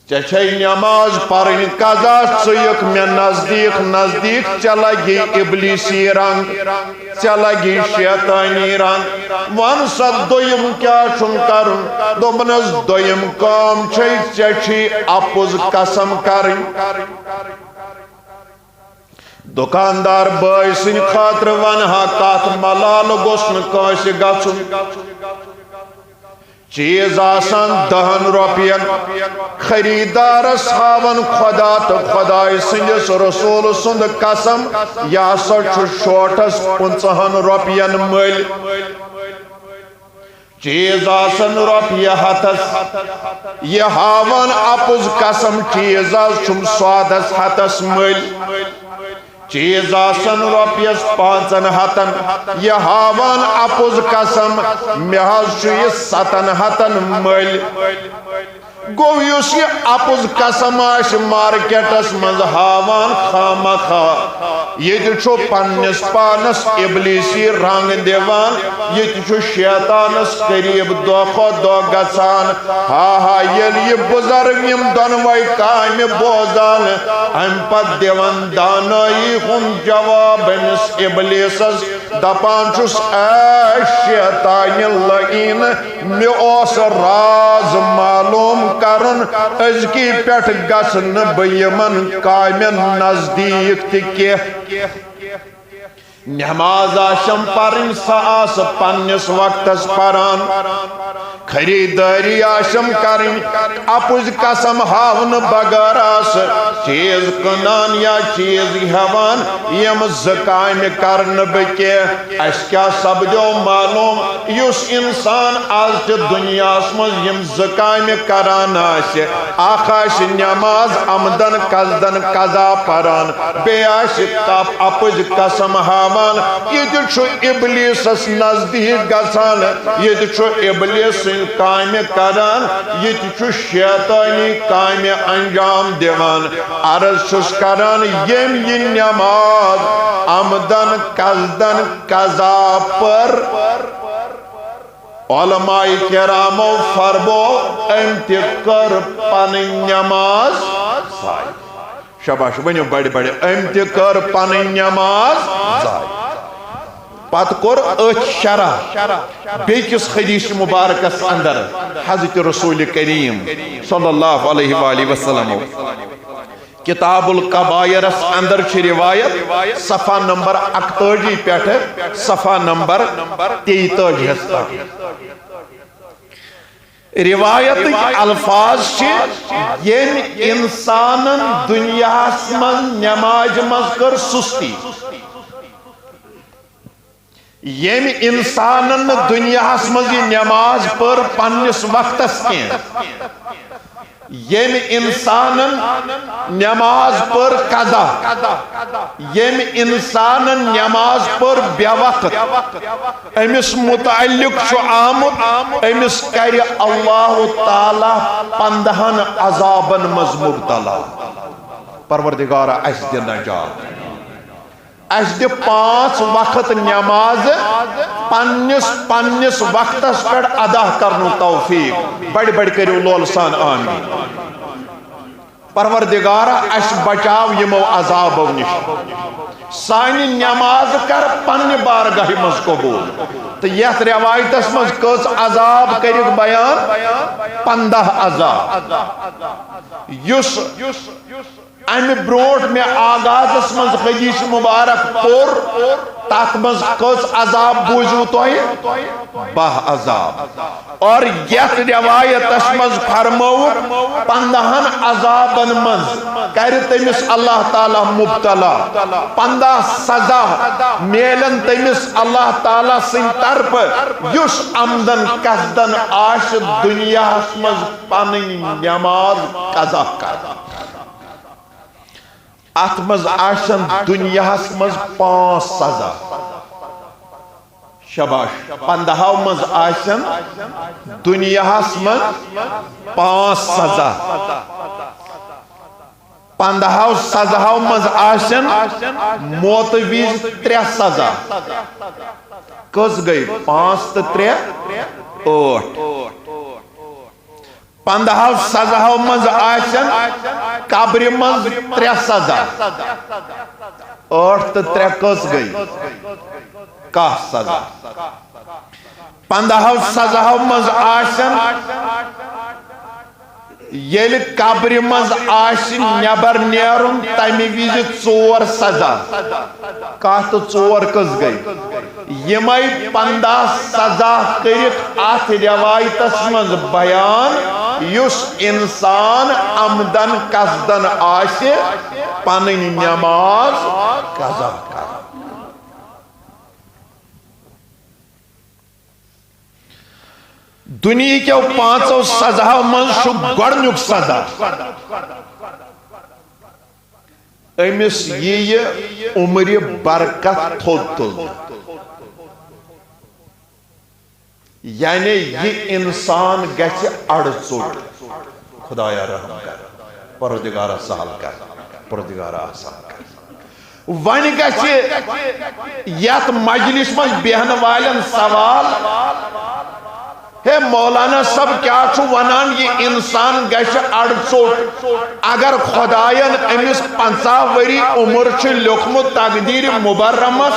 ژےٚ چھے نماز پرٕنۍ قضا، ژٕ یِکھ مےٚ نزدیٖک نزدیٖک، ژےٚ لگی ابلیسی رنگ، ژےٚ لگی شیطانی رنگ۔ وَن سا، دوٚیِم کیٛاہ چھُم کرُن؟ دوٚپنس، دوٚیِم کٲم چھے، ژےٚ چھی اپُز قسم کرٕنۍ۔ دُکاندار بٲے سٕنٛدِ خٲطرٕ ونہٕ ہا کتھ، ملالہٕ گوٚژھ نہٕ کٲنٛسہِ گژھُن۔ چیز آسان دہن رۄپین، خریدارس ہاوان خدا تہٕ خدایہِ سٕنٛدِس رسول سُنٛد قسم، یہِ ہسا چھُ شوٹھس پٕنٛژٕہن رۄپین مٔلۍ۔ چیز آسان رۄپیہِ ہتس، یہِ ہاوان اپُز قسم، چیز حظ چھُم سادس ہتس مٔلۍ۔ چیز آسان رۄپیس پانٛژن ہتن، یہِ ہاوان اپُز قسم، مےٚ حظ چھُ یہِ ستن ہتن مٔلۍ۔ گوٚو، یُس یہِ اپُز قسم آسہِ مارکیٹس منٛز ہاوان خامخا، ییٚتہِ چھُ پننِس پانس ابلیسی رنگ دِوان، ییٚتہِ چھُ شیطانس قریب دۄہ کھۄتہٕ دۄہ گژھان۔ ہا ہا، ییٚلہِ یہِ بُزرگ یِم دۄنوَے کامہِ بوزان، امہِ پتہٕ دِوان دانٲیی ہُنٛد جواب أمِس ابلیسس، دپان چھُس، اے شیطانہِ لعین، مےٚ اوس راز معلوم کرُن، أزکی پٮ۪ٹھ گژھٕ نہٕ بہٕ یِمن کامٮ۪ن نزدیٖک تہِ کینٛہہ۔ نماز آسم پرٕنۍ، سۄ آسہٕ پننِس وقتس پران۔ خریدٲری آسم کرٕنۍ، اپُز قسم ہاونہٕ بغٲر آسہٕ چیز کٕنان یا چیز ہٮ۪وان، یِم زٕ کامہِ کرنہٕ بہٕ کینٛہہ۔ اسہِ کیٛاہ سپدیو معلوم؟ یُس انسان از تہِ دُنیاہس منٛز یِم زٕ کامہِ کران آسہِ، اکھ آسہِ نماز عمدن قصدن قضا پران، بیٚیہِ آسہِ کپ-، اپُز قسم ہاوان، یہِ تہِ چھُ ابلیسس نزدیٖک گژھان، یہِ تہِ چھُ ابلیس سٕنٛز کامہِ کران، یہِ تہِ چھُ شیطٲنی کامہِ انجام دِوان۔ عرض چھُس کران، ییٚمۍ یہِ نماز عمدن قصدن قضا پٔر، علماء کرامو فرمو، أمۍ تہِ کٔر پنٕنۍ نماز ضایع۔ شاباش، ؤنِو بڑِ بڑِ، أمۍ تہِ کٔر پنٕنۍ نماز ضایع۔ پتہٕ کوٚر أتھۍ شرح بیٚیہِ کِس حدیث مبارکس اندر حضرت رسول کریم صلی اللہ علیہ وآلہ وسلم۔ کتاب الکبائرس اندر چھِ روایت، صفحہ نمبر اکتٲجی پٮ۪ٹھٕ صفحہ نمبر تیتٲجی ہس تام۔ روایتٕکۍ الفاظ چھِ، ییٚمۍ انسانن دُنیاہس منٛز نمازِ منٛز کٔر سُستی، ییٚمۍ انسانن نہٕ دُنیاہس منٛز یہِ نماز پٔر پننِس وقتس کینٛہہ، ییٚمۍ انسانن نماز پٔر قضا، ییٚمۍ انسانن نماز پٔر بے وقت، أمِس متعلق چھُ آمُت، أمِس کرِ اللہ تعالیٰ پندہن عذابن منٛز مبتلا۔ پروردگارا، اسہِ دِ نجات۔ اسہِ دِ پانٛژھ وقت نماز پننِس، پننِس وقتس پٮ۪ٹھ ادا کرنُک توفیق۔ بڑِ بڑِ کٔرِو لولہٕ سان آمین۔ پروردگارا، اسہِ بچاو یِمو عذابو نِش۔ سانہِ نماز کر پننہِ بارگاہہِ منٛز قبول۔ تہٕ یتھ روایتس منٛز کٔژ عذاب کٔرِکھ بیان؟ پندہ عذاب۔ یُس امہِ برونٹھ مےٚ آغازس منٛز حدیث مبارک پوٚر، تتھ منٛز کٔژ عذاب بوٗزِو تۄہہِ؟ باہ عذاب۔ اور یتھ روایتس منٛز فرمٲوُکھ، پندہن عذابن منٛز کرِ تٔمِس اللہ تعالیٰ مبتلا، پندہ سزا میلن تٔمِس اللہ تعالیٰ سٕنٛدِ طرفہٕ، یُس عمدن قصدن آسہِ دُنیاہس منٛز پنٕنۍ نماز قضا کران۔ اتھ منٛز آسن دُنیاہس منٛز پانٛژھ سزا۔ شاباش۔ پندہو منٛز آسن دُنیاہس منٛز پانٛژھ سزا۔ پندہو سزاہو منٛز آسن موتہٕ وِزِ ترٛےٚ سزا۔ کٔژ گٔے؟ پانٛژھ تہٕ ترٛےٚ، ٲٹھ۔ پندہو سزاہو منٛز آسن قبرِ منٛز ترٛےٚ سزا۔ ٲٹھ تہٕ ترٛےٚ کٔژ گٔے؟ کاہ سزا۔ پندہو سزاہو منٛز آسن ییٚلہِ قبرِ منٛز آسہِ نٮ۪بر نیرُن، تمہِ وِزِ ژور سزا۔ کتھ تہٕ ژور کٔژ گٔے؟ یِمے پنٛداہ سزا کٔرِکھ اتھ رٮ۪وایتس منٛز بیان، یُس انسان عمدن قصدن آسہِ پنٕنۍ نٮ۪ماز قضا کران۔ دُنیہکیو پانٛژو سزاہو منٛز چھُ گۄڈٕنیُک سزا، أمِس یِیہِ عمرِ برکت تھوٚد تُلنہٕ۔ یعنی یہِ انسان گژھِ اڑٕ ژوٚٹ۔ خدایا رحم کر، پروردگارا سہل کر، پروردگارا آسان کر۔ وۄنۍ گژھِ یتھ مجلس منٛز بیہن والٮ۪ن سوال، ہے مولانا صٲب، کیٛاہ چھُ ونان، یہِ انسان گژھِ اڑٕ ژوٚٹ؟ اگر خداین أمِس پنٛژاہ ؤری عمر چھِ لیوٚکھمُت تقدیٖرِ مبرمس،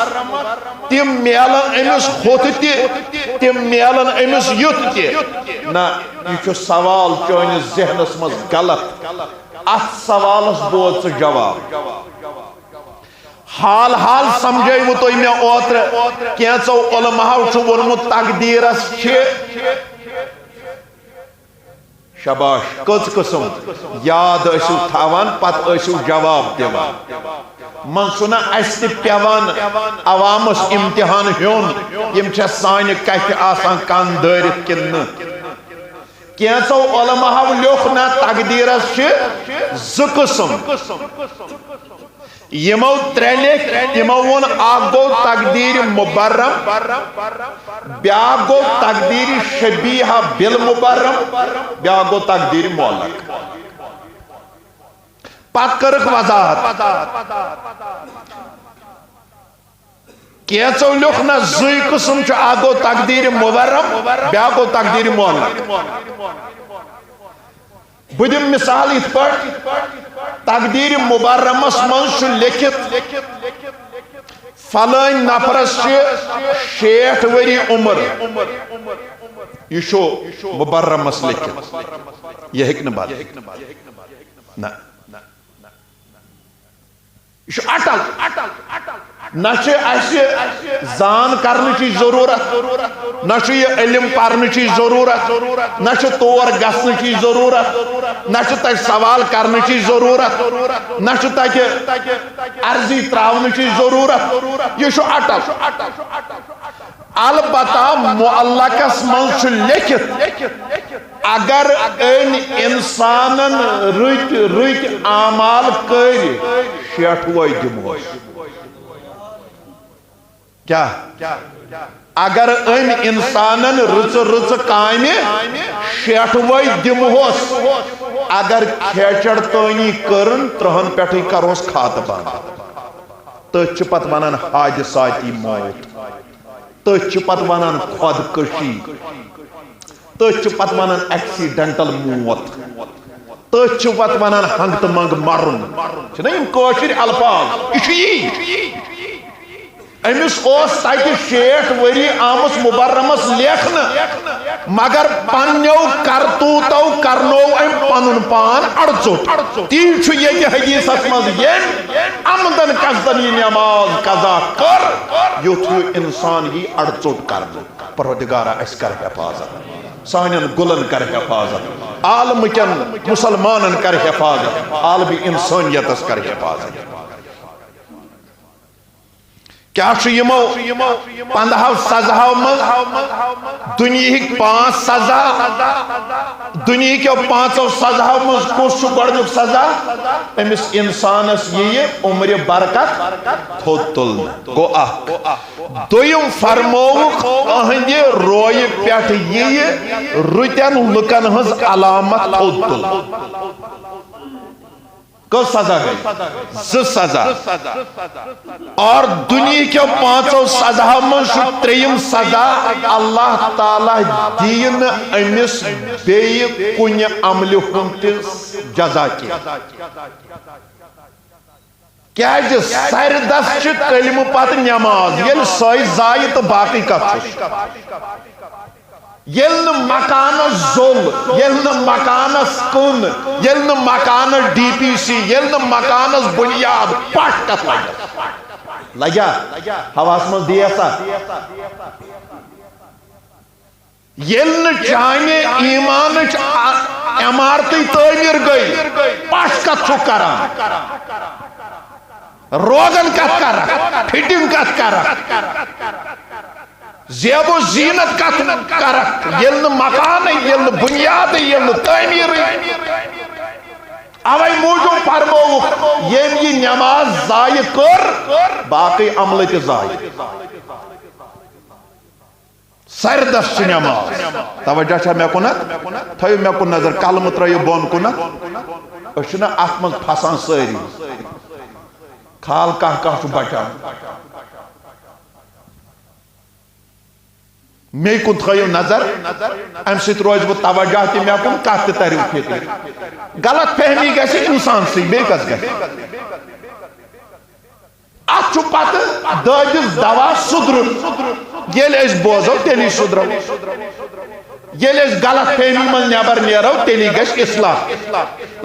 تِم میلن أمِس ہوٚتھ تہِ، تِم میلن أمِس یُتھ تہِ۔ نہ، یہِ چھُ سوال چٲنِس ذہنس منٛز غلط۔ اتھ سوالس بوز ژٕ جواب۔ حال حال سمجھٲیوٕ تُہۍ مےٚ اوترٕ، کینٛژو علماہو چھُ ووٚنمُت تقدیٖرس چھِ، شاباش، کٔژ قٕسم یاد ٲسِو تھاوان، پتہٕ ٲسِو جواب دِوان۔ منٛزٕ چھُنہ اَسہِ تہِ پٮ۪وان عوامس امتحان ہیوٚن، یِم چھا سانہِ کتھِ آسان کن دٲرِتھ کِنہٕ نہٕ؟ کینٛژو علماہو لیوٚکھ نہ تقدیٖرس چھِ زٕ قٕسم۔ یِمو ترٛےٚ لیکھۍ، تِمو ووٚن، اکھ گوٚو تقدیٖرِ مبرم، بیٛاکھ گوٚو تقدیٖرِ شبیہہ بالمبرم، بیٛاکھ گوٚو تقدیٖرِ معلق۔ پتہٕ کٔرٕکھ وضاحت۔ کینٛژو لیوٚکھ نہ زٕے قٕسم چھُ، اکھ گوٚو تقدیٖرِ مبرم، بیٛاکھ گوٚو تقدیٖرِ معلق۔ بہٕ دِمہٕ مثال یِتھ پٲٹھۍ، تقدیٖرِ مبرمس منٛز چھُ لیکھِتھ، فلٲنۍ نفرس چھِ شیٹھ ؤری عمر۔ یہِ چھُ مبرمس لیکھِتھ، یہِ ہیٚکہِ نہٕ بدلِتھ۔ نہ۔ یہِ چھُ اٹل۔ نہ چھِ اَسہِ زان کرنٕچی ضروٗرت، نہ چھُ یہِ علم پرنٕچی ضروٗرت، نہ چھُ تور گژھنٕچی ضروٗرت، نہ چھُ تَتہِ سوال کرنٕچی ضروٗرت، نہ چھُ تَتہِ عرضی تراونٕچی ضروٗرت۔ یہِ چھُ اٹل۔ البتہ معلقس منٛز چھُ لیکھِتھ، اگر أمۍ انسانن رٕتۍ رٕتۍ اعمال کٔرۍ، شیٹھ وے دِمہوس۔ کیٛاہ؟ اگر أمۍ انسانن رٕژٕ رٕژٕ کامہِ شیٹھ وے دِمہوس، اگر کھیچڑ تٲنی کٔرٕن، ترٕہن پٮ۪ٹھٕے کرہوس کھاتہٕ بند۔ تٔتھۍ چھِ پتہٕ ونان حادثاتی موت۔ تٔتھۍ چھِ پتہٕ ونان خودکشی۔ تٔتھۍ چھِ پتہٕ ونان ایکسیڈنٹل موت۔ تٔتھۍ چھِ پتہٕ ونان ہنگ تہٕ منگ مرُن۔ چھِنہ یِم کٲشِرۍ الفاظ؟ یہِ چھُ یی۔ أمِس اوس تَتہِ شیٹھ ؤری آمٕژ مبرمس لیکھنہٕ، مگر پننیو کرتوٗتو کرنوو أمۍ پنُن پان اڑژوٚٹ۔ تی چھُ ییٚتہِ حدیثس منٛز، ییٚمۍ عمدن قصدن یہِ نماز قضا کٔر، یُتھ ہیوٗ انسان یی اڑژوٚٹ کرنہٕ۔ پروردگارا، اسہِ کر حفاظت، سانٮ۪ن گُلن کر حفاظت، عالمٕکٮ۪ن مسلمانن کر حفاظت، عالمی انسانیتس کر حفاظت۔ کیٛاہ چھُ یِمو پنٛدہو سزاہو منٛز؟ دُنیہٕکۍ پانٛژھ سزا، دُنیہٕکیو پانٛژو سزاہو منٛز کُس چھُ گۄڈٕنیُک سزا؟ أمِس اِنسانس یِیہِ عمرِ برکت تھوٚد تُلنہٕ۔ گوٚو اکھ۔ دوٚیِم فرمووُکھ، أہنٛدِ رویہِ پٮ۪ٹھ یِیہِ رٕتٮ۪ن لُکن ہٕنٛز علامت تھوٚد تُلنہٕ۔ کٔژ سزا گٔے؟ زٕ سزا۔ اور دُنیہٕکیو پانٛژو سزاہو منٛز چھُ ترٛیٚیِم سزا، اللہ تعالیٰ دِیہِ نہٕ أمِس بیٚیہِ کُنہِ عملہِ ہُنٛد تہِ جزا کینٛہہ۔ کیٛازِ؟ سرِ دست چھِ کلمہٕ پتہٕ نماز، ییٚلہِ سۄے زایہِ تہٕ باقٕے کتھ چھُس۔ ییٚلہِ نہٕ مکانس زوٚل، ییٚلہِ نہٕ مکانس کٕن، ییٚلہِ نہٕ مکانس ڈی پی سی، ییٚلہِ نہٕ مکانس بُنیاد، پش کتھ لگس؟ لگیا؟ ہوہس منٛز دِیا سا؟ ییٚلہِ نہٕ چانہِ ایمانٕچ ع-، عمارتٕے تعمیٖر گٔے، پش کتھ چھُکھ کران؟ روغن کتھ کرکھ؟ فٹنگ کتھ کرکھ؟ زیب و زینت کتھ کرکھ؟ ییٚلہِ نہٕ مکانٕے، ییٚلہِ نہٕ بُنیادٕے، ییٚلہِ نہٕ تعمیٖرٕے۔ اوے موٗجوٗب فرمووُکھ، ییٚمۍ یہِ نماز ضایع کٔر، باقٕے عملہٕ تہِ ضایع۔ سردس چھِ نماز۔ توجہ چھا مےٚ کُنتھ؟ تھٲیِو مےٚ کُن نظر، کلمہٕ ترٲیِو بۄن کُنتھ۔ أسۍ چھِنہ اتھ منٛز پھسان سٲری۔ خال کانٛہہ کانٛہہ چھُ بچان۔ مے کُن تھٲیِو نظر، امہِ سۭتۍ روزِ وۄنۍ توجہ تہِ مےٚ کُن، کتھ تہِ ترِ فکرِ۔ غلط فہمی گژھِ انسان سٕے، بیٚیہِ کس گژھِ؟ اتھ چھُ پتہٕ دٲدِس دوا سُدرُن۔ ییٚلہِ أسۍ بوزو، تیٚلی سُدرو۔ ییٚلہِ أسۍ غلط فہمی منٛز نٮ۪بر نیرو، تیٚلی گژھِ اصلاح۔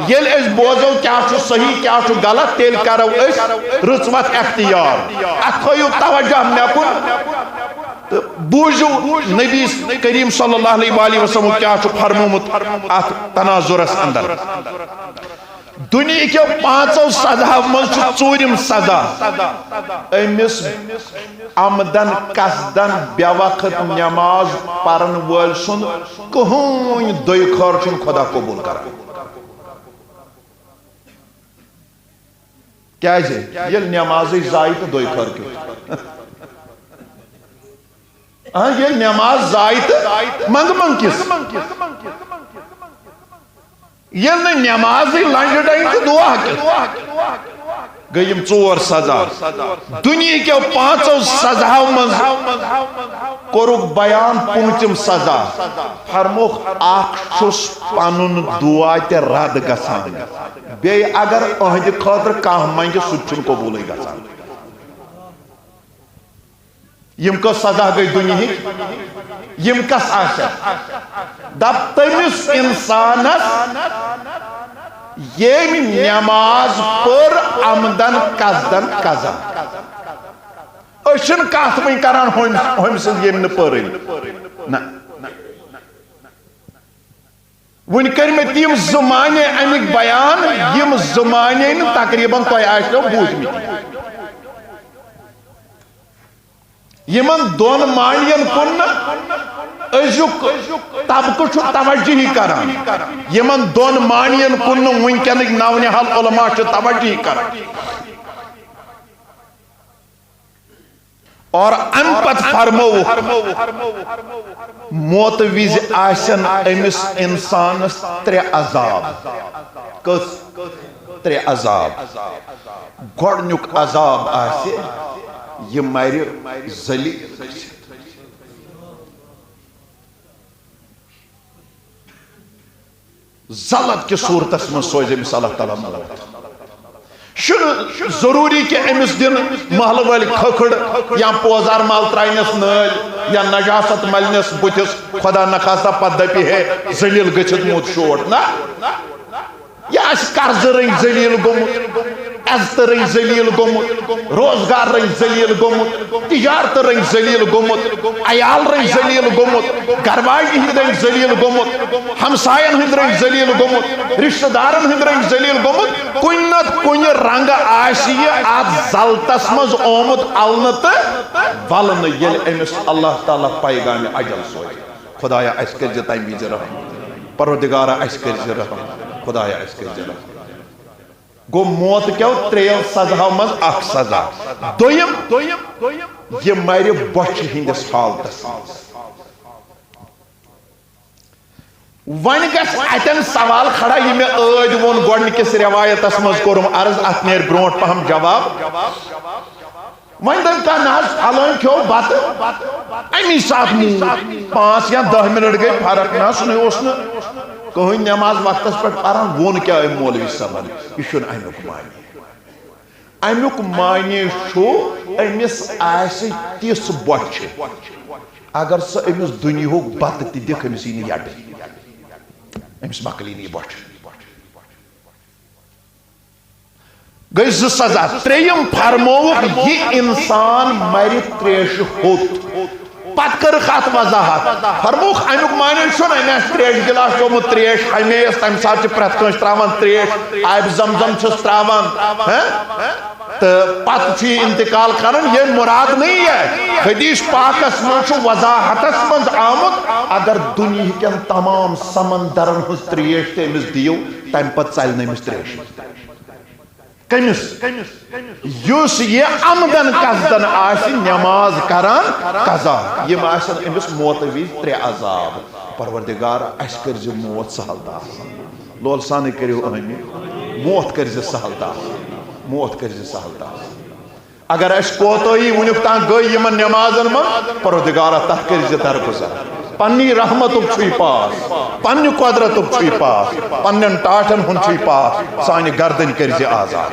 ییٚلہِ أسۍ بوزو کیٛاہ چھُ صحیح، کیٛاہ چھُ غلط، تیٚلہِ کرو أسۍ رٕژ وتھ اختیار۔ اتھ تھٲیِو توجہ مےٚ کُن تہٕ بوٗزِو نبی کریم صلی اللہ علیہ وآلہ وسلم کیٛاہ چھُ فرمومُت اتھ تناظرس اندر۔ دُنیہکیو پانٛژو سزاہو منٛز چھُ ژوٗرِم سزا أمِس عمدن قصدن بے وقت نماز پرن وٲلۍ سُنٛد۔ کٕہٕنۍ دۄیہِ خٲر چھُنہٕ خدا قبوٗل کران۔ کیازِ؟ ییٚلہِ نمازٕے ضایع تہٕ دۄیہِ خٲر کیُتھ؟ آ، ییٚلہِ نماز ضایع تہٕ منٛگہٕ منٛگ کِس؟ ییٚلہِ نہٕ نمازٕے لنجہِ ڈنجہِ تہٕ دعا کِس؟ گٔے یِم ژور سزا۔ دُنیہکیو پانٛژو سزاہو منٛز کوٚرُکھ بیان پوٗنٛژِم سزا۔ فرمووُکھ، اکھ چھُس پنُن دعا تہِ رد گژھان، بیٚیہِ اگر أہنٛدِ خٲطرٕ کانٛہہ منٛگہِ، سُہ تہِ چھُنہٕ قبوٗلٕے گژھان۔ یِم کۄس سزا گٔے دُنیہٕکۍ؟ یِم کس آسن؟ دپ تٔمِس انسانس ییٚمۍ نماز پٔر عمدن قصدن قضا۔ أسۍ چھِنہٕ کتھ وۄنۍ کران ہُمۍ، ہُمۍ سٕنٛز ییٚمۍ نہٕ پٔرٕے۔ نہ۔ وۄنۍ کٔرۍ مےٚ تِم زٕ معنی اَمِکۍ بیان، یِم زٕ معنی نہٕ تقریباً تۄہہِ آسنو بوٗزمٕتۍ۔ یِمن دۄن معنین کُن نہٕ أزیُک طبقہٕ چھُ توجہٕے کران، یِمن دۄن معنین کُن نہٕ وٕنکیٚنٕکۍ نونِہال علماء چھِ توجہٕے کران۔ اور امہِ پتہٕ فرمووُکھ، موتہٕ وِزِ آسن أمِس انسانس ترٛےٚ عذاب۔ کٔژ؟ ترٛےٚ عذاب۔ گۄڈٕنیُک عذاب آسہِ، یہِ مرِ ذلیل گٔژھِتھ۔ ذلت کہِ صورتس منٛز سوزِ أمِس اللہ تعالیٰ موت۔ چھُنہٕ ضروٗری کہِ أمِس دِن محلہٕ وٲلۍ کھکھٕڑ یا پوزار مل تراینس نٲلۍ یا نجاست ملنس بُتھِس، خدا نخواستہ پتہٕ دپہِ ہے ذلیل گٔژھِتھ موٗد شوٹ۔ نہ، یہِ آسہِ قرضہٕ رٔنگۍ ذلیل گوٚمُت، عزتہٕ رٔنگۍ ذلیل گوٚمُت، روزگار رٔنگۍ ذلیل گوٚمُت، تجارتہٕ رٔنگۍ ذلیل گوٚمُت، عیال رٔنگۍ ذلیل گوٚمُت، گرٕ واجنہِ ہٕنٛدۍ رٔنگۍ ذلیل گوٚمُت، ہمساین ہٕنٛدۍ رٔنگۍ ذلیل گوٚمُت، رشتہٕ دارن ہٕنٛدۍ رٔنگۍ ذلیل گوٚمُت۔ کُنہِ نتہٕ کُنہِ رنگہٕ آسہِ یہِ اتھ ذلتس منٛز آمُت النہٕ تہٕ ولنہٕ، ییٚلہِ أمِس اللہ تعالیٰ پیغامِ اجل سوزِ۔ خدایا، اسہِ کٔرزِ تمہِ وِزِ رحم۔ پروردگارا، اسہِ کٔرزِ رحم۔ خدایا، اسہِ کٔرزِ رحم۔ گوٚو موت کیو ترٛیٚیو سزاہو منٛز اکھ سزا۔ دوٚیِم، یہِ مرِ بۄچھِ ہٕنٛدِس حالتس منٛز۔ وۄنۍ گژھِ اتٮ۪ن سوال کھڑا، یہِ مےٚ ٲدۍ ووٚن گۄڈٕنِکِس رٮ۪وایتس منٛز کوٚرُم عرض، اتھ نیرِ برونٛٹھ پہم جواب۔ وۄنۍ دٔپۍ کانٛہہ، نہ حظ، پھلٲنۍ کھیوٚو بتہٕ، امی ساتہٕ موٗد۔ پانٛژھ یا دَہ منٹ گٔے فرق، نہ، سُہ نَے اوس نہٕ کٕہٕنۍ نٮ۪ماز وقتس پٮ۪ٹھ پران۔ ووٚن کیٛاہ أمۍ مولوی صٲبن؟ یہِ چھُنہٕ امیُک معنی۔ امیُک معنی چھُ، أمِس آسہِ تِژھ بۄچھِ، اگر سۄ أمِس دُنیاہُک بتہٕ تہِ دِکھ، أمِس یی نہٕ یَٹٕے، أمِس مۄکلی نہٕ یہِ بۄچھِ۔ گٔے زٕ سزا۔ ترٛیٚیِم فرمووُکھ، یہِ انسان مرِ تریشہِ ہوٚت۔ پتہٕ کٔرٕکھ اتھ وضاحت، فرمووُکھ، امیُک معنی چھُنہٕ أمۍ آسہِ تریشہِ گلاس چومُت، تریش ہمیشہِ، تمہِ ساتہٕ چھِ پرٛٮ۪تھ کٲنٛسہِ تراوان تریش، آبِ زمزم چھِس تراوان، ہہ؟ تہٕ پتہٕ چھُ یہِ انتقال کران، یہِ مراد نہیں ہے۔ حدیث پاکس منٛز چھُ وضاحتس منٛز آمُت، اگر دُنیہکٮ۪ن تمام سمندرن ہٕنٛز تریش تہِ أمِس دِیِو، تمہِ پتہٕ ژلہِ نہٕ أمِس تریش۔ کٔمِس؟ یُس یہِ عمدن قصدن آسہِ نماز کران قضا، یِم آسن أمِس موتہٕ وِزِ ترٛےٚ عذاب۔ پروردگار، اسہِ کٔرزِ موت سہل تہٕ آسان۔ لول سانٕے کٔرِو آمین۔ موت کٔرزِ سہل تہٕ آسان۔ موت کٔرزِ سہل تہٕ آسان۔ اگر اسہِ کوتاہی وُنیُک تام گٔے یِمن نمازن منٛز، پروردگارا، تتھ کٔرزِ درگُزر۔ پننی رحمتُک چھُے پاس، پننہِ قۄدرتُک چھُے پاس، پننٮ۪ن ٹاٹھٮ۪ن ہُنٛد چھُے پاس، سانہِ گردنۍ کٔرزِ آزاد۔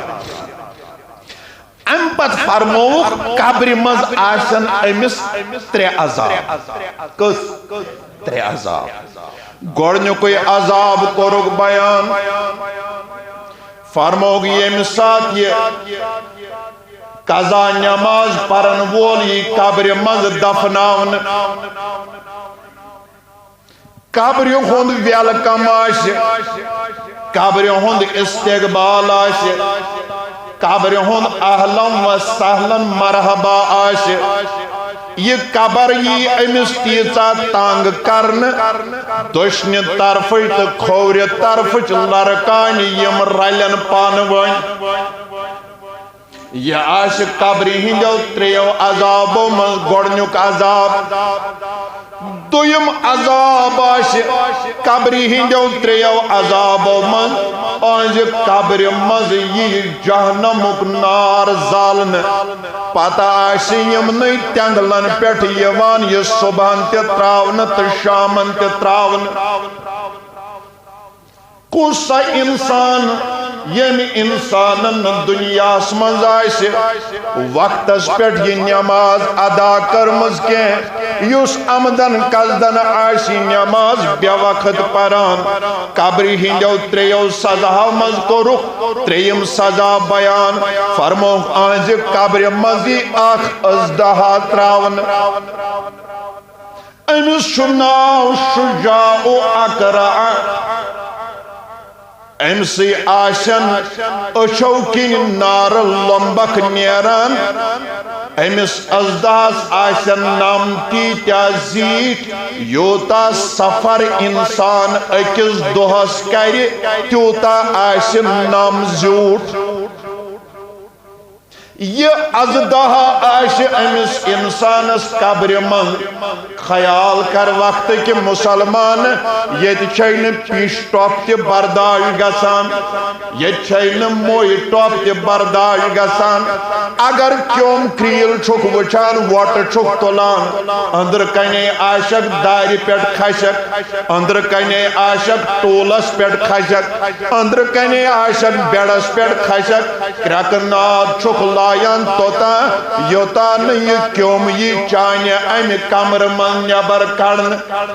امہِ پتہٕ فرمووُکھ، قبرِ منٛز آسن أمِس ترٛےٚ عذاب۔ کٔژ؟ ترٛےٚ عذاب۔ گۄڈٕنیُکُے عذاب کوٚرُکھ بیان، فرمووُکھ، ییٚمہِ ساتہٕ یہِ قضا نماز پرن وول یی قبرِ منٛز دفناونہٕ، قبرِ ہُنٛد welcome آسہِ، قبرِ ہُنٛد استقبال آسہِ، قبرِ ہُنٛد اہلاً و سہلاً مرحبا آسہِ۔ یہِ قبر یی أمِس تیٖژاہ تنگ کرنہٕ، دٔچھنہِ طرفٕچ تہٕ کھوورِ طرفٕچ لڑکانہِ، یِم رلن پانہٕ ؤنۍ۔ یہِ آسہِ قبرِ ہٕنٛدیو ترٛیٚیو عذابو منٛز گۄڈٕنیُک عذاب۔ دوٚیِم عذاب آسہِ قبرِ ہٕنٛدیو ترٛیٚیو عذابو منٛز، أہنٛزِ قبرِ منٛز یِیہِ جہنمُک نار زالنہٕ۔ پتہٕ آسہِ یِمنٕے تٮ۪نٛگلن پٮ۪ٹھ یِوان یہِ صُبحن تہِ ترٛاونہٕ تہٕ شامن تہِ ترٛاونہٕ۔ کُس سا انسان، ییٚمہِ انسانن نہٕ دُنیاہس منٛز آسہِ وقتس پٮ۪ٹھ یہِ نماز ادا کٔرمٕژ کینٛہہ، یُس عمدن قصدن آسہِ نماز بے وقت پران؟ قبرِ ہٕنٛدیو ترٛیٚیو سزاہو منٛز کوٚرُکھ ترٛیٚیِم سزا بیان، فرمووُکھ، أہنٛزِ قبرِ منٛز یی اکھ اژدہا ترٛاونہٕ۔ أمِس چھُ ناو شجاع اقرع۔ أمۍ سٕے آسن أچھو کِنۍ نارٕ لۄمبکھ نیران۔ أمِس اژدہس آسن نم تیٖتیٛاہ زیٖٹھۍ، یوٗتاہ سفر انسان أکِس دۄہس کرِ، تیوٗتاہ آسہِ نم زیوٗٹھ۔ یہِ اژدہا آسہِ أمِس انسانس قبرِ منٛز۔ خیال کر، وقتٕکۍ مسلمان، ییٚتہِ چھے نہٕ پیش ٹۄپھ تہِ برداشت گژھان، ییٚتہِ چھے نہٕ موے ٹۄپھ تہِ برداشت گژھان۔ اگر کیوٚم کریٖل چھُکھ وٕچھان، وۄٹہٕ چھُکھ تُلان، أنٛدرٕ کنے آسکھ دارِ پٮ۪ٹھ کھسکھ، أنٛدرٕ کنے آسکھ ٹوٗلس پٮ۪ٹھ کھسکھ، أنٛدرٕ کنے آسکھ بیڈس پٮ۪ٹھ کھسکھ، کرٛٮ۪کہٕ ناد چھُکھ لایان توٚتام، یوٚتام نہٕ یہِ کیوٚم یی چانہِ امہِ کمرٕ منٛز نٮ۪بر کڑنہٕ۔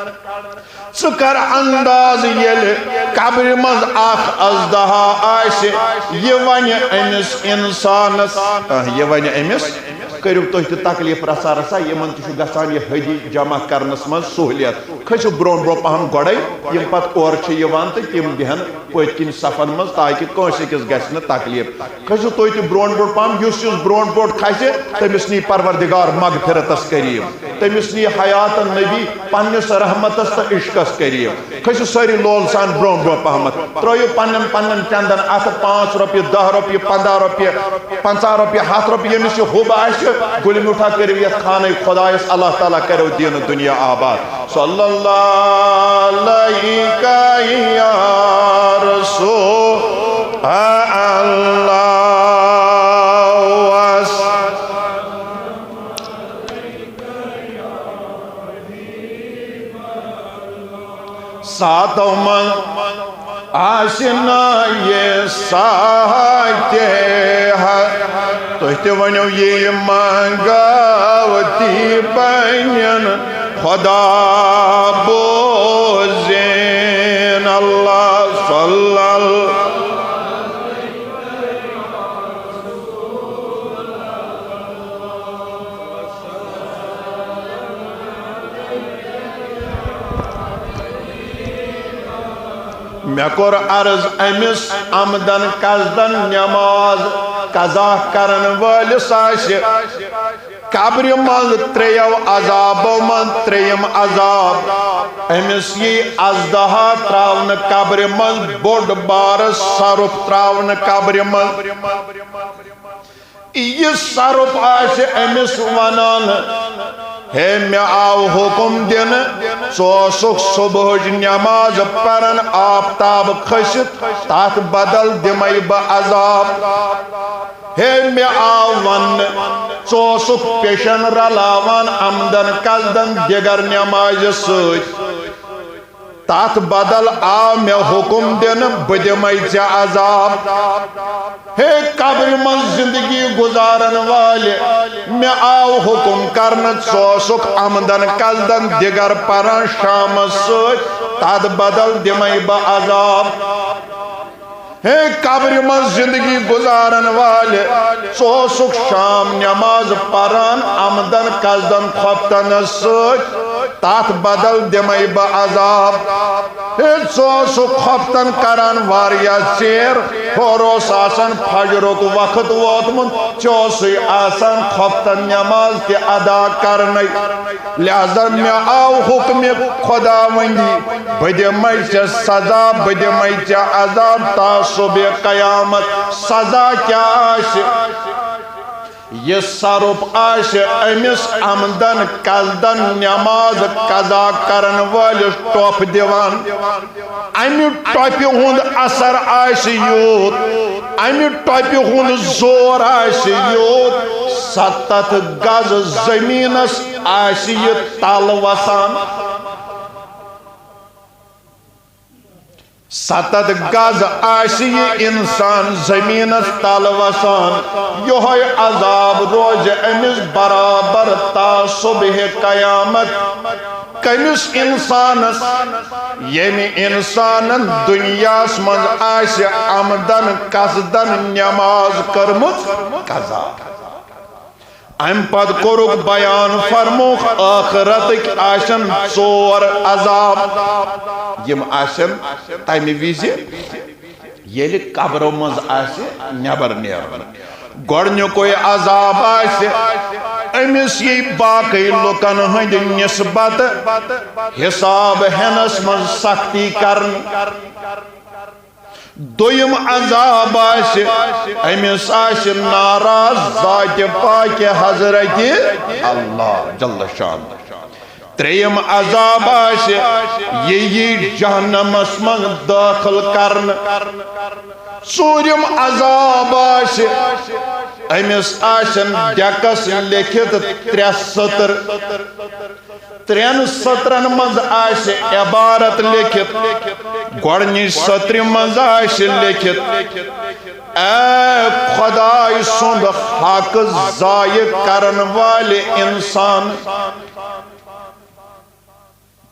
ژٕ کر انداز، ییٚلہِ قبرِ منٛز اکھ اژدہا آسہِ، یہِ ونہِ أمِس انسانس، آ، یہِ ونہِ أمِس، کٔرِو تُہۍ تہِ تکلیف رژھا رژھا، یِمن تہِ چھُ گژھان یہِ حدی جمع کرنس منٛز سہوٗلیت۔ کھٔسِو برونٛہہ برونٛہہ پہم گۄڈے، یِم پتہٕ اورٕ چھِ یِوان تہٕ تِم بیٚہن پٔتۍ کِنۍ صفن منٛز، تاکہِ کٲنٛسہِ أکِس گژھِ نہٕ تکلیف۔ کھٔسِو تُہۍ تہِ برونٛٹھ برونٛٹھ پہم، یُس یُس برونٛٹھ برونٛٹھ کھسہِ، تٔمِس نی پروردگار مغفرتس قریب، تٔمِس نی حیات النبی پننِس رحمتس تہٕ عشقس قریب۔ کھٔسِو سٲری لول سان برونٛہہ برونٛہہ پہمتھ۔ ترٲیِو پننٮ۪ن پننٮ۪ن چندن اتھٕ، پانٛژھ رۄپیہِ، دَہ رۄپیہِ، پنٛداہ رۄپیہِ، پنٛژاہ رۄپیہِ، ہتھ رۄپیہِ، ییٚمِس یہِ حُب آسہِ، گُلہِ میوٗٹھا کٔرِو یتھ خانہ خۄدایس، اللہ تعالیٰ کرو دین دنیا آباد۔ صلی اللہ علیک یا رسول اللہ۔ ساتو من آسہِ نہ یہ ساتہِ حق، تُہۍ تہِ ؤنِو، یی منگو تی بنن۔ خدا بوزین اللہ صلی اللہ۔ مےٚ کوٚر عرض أمِس عمدن قصدن نماز قضا کرن وٲلِس آسہِ قبرِ منٛز ترٛیٚیو عذابو منٛز ترٛیٚیِم عذاب۔ أمِس یی ازدہا ترٛاونہٕ قبرِ منٛز، بوٚڑ بارٕ سۄرُپھ ترٛاونہٕ قبرِ منٛز۔ یہِ سۄرُپھ آسہِ أمِس ونان، ہے، مےٚ آو حُکم دِنہٕ، ژٕ اوسُکھ صبحٕچ نٮ۪ماز پران، آفتاب کھٔسِتھ، تتھ بدل دِمے بہٕ عذاب۔ ہے، مےٚ آو وننہٕ، ژٕ اوسُکھ پیشن رلاوان عمدن قصدن دِگر نٮ۪مازِ سۭتۍ۔ تتھ بدل آو مےٚ حُکم دِنہٕ، بہٕ دِمے ژےٚ عذاب۔ ہے، قبرِ منٛز زندگی گُزارن والہِ، مےٚ آو حُکم کرنہٕ، ژٕ اوسُکھ عمدن قصدن دِگر پران شامس سۭتۍ، تتھ بدل دِمے بہٕ عذاب۔ ہے، قبرِ منٛز زندگی گُزارن والہِ، ژٕ اوسُکھ شام نٮ۪ماز پران عمدن قصدن خۄفتن سۭتۍ، تتھ بدل دِمے بہٕ عذاب۔ ہے، ژٕ اوسُکھ خۄفتن کران واریاہ ژیر، ہورٕ اوس آسان فجرُک وقت ووتمُت، ژےٚ اوسُے آسان خۄفتن نٮ۪ماز تہِ ادا کرنَے۔ لہذا مےٚ آو حُکمِ خۄداوندی، بہٕ دِمے ژےٚ سزا، بہٕ دِمے ژےٚ عذاب تا صبح قیامت۔ سزا کیٛاہ آسہِ؟ یہِ سۄرُپھ آسہِ أمِس عمدن قصدن نٮ۪ماز قضا کرن وٲلِس ٹۄپھ دِوان۔ امہِ ٹۄپہِ ہُنٛد اثر آسہِ یوٗت، امہِ ٹۄپہِ ہُنٛد زور آسہِ یوٗت، ستتھ گز زٔمیٖنس آسہِ یہِ تل وسان۔ ستتھ گز آسہِ یہِ انسان زٔمیٖنس تل وسان، یِہوٚے عذاب روزِ أمِس برابر تا صبح قیامت۔ کٔمِس انسانس؟ ییٚمہِ انسانن دُنیاہس منٛز آسہِ عمدن قصدن نٮ۪ماز کٔرمٕژ قضا۔ امہِ پتہٕ کوٚرُکھ بیان، فرمووُکھ، ٲخرتٕکۍ آسن ژور عذاب۔ یِم آسن تمہِ وِزِ ییٚلہِ قبرو منٛز آسہِ نٮ۪بر نیرُن۔ گۄڈٕنیُکُے عذاب آسہِ، أمِس یی باقٕے لُکن ہٕنٛدِ نسبت حساب ہٮ۪نس منٛز سختی کرنہٕ۔ دوٚیِم عذاب آسہِ، أمِس آسہِ ناراض ذاتِ پاکہِ حضرتِ اللہ جل شانہ۔ ترٛیٚیِم عذاب آسہِ، یہِ یی جہنمس منٛز دٲخل کرنہٕ۔ ژوٗرِم عذاب آسہِ، أمِس آسن ڈیکس لیکھِتھ ترٛےٚ سطر۔ ترٛٮ۪ن سطرن منٛز آسہِ عبارت لیکھِتھ۔ گۄڈٕنِچ سطرِ منٛز آسہِ لیکھِتھ، اے خۄداے سُنٛد حق ضایع کرن والہِ انسان۔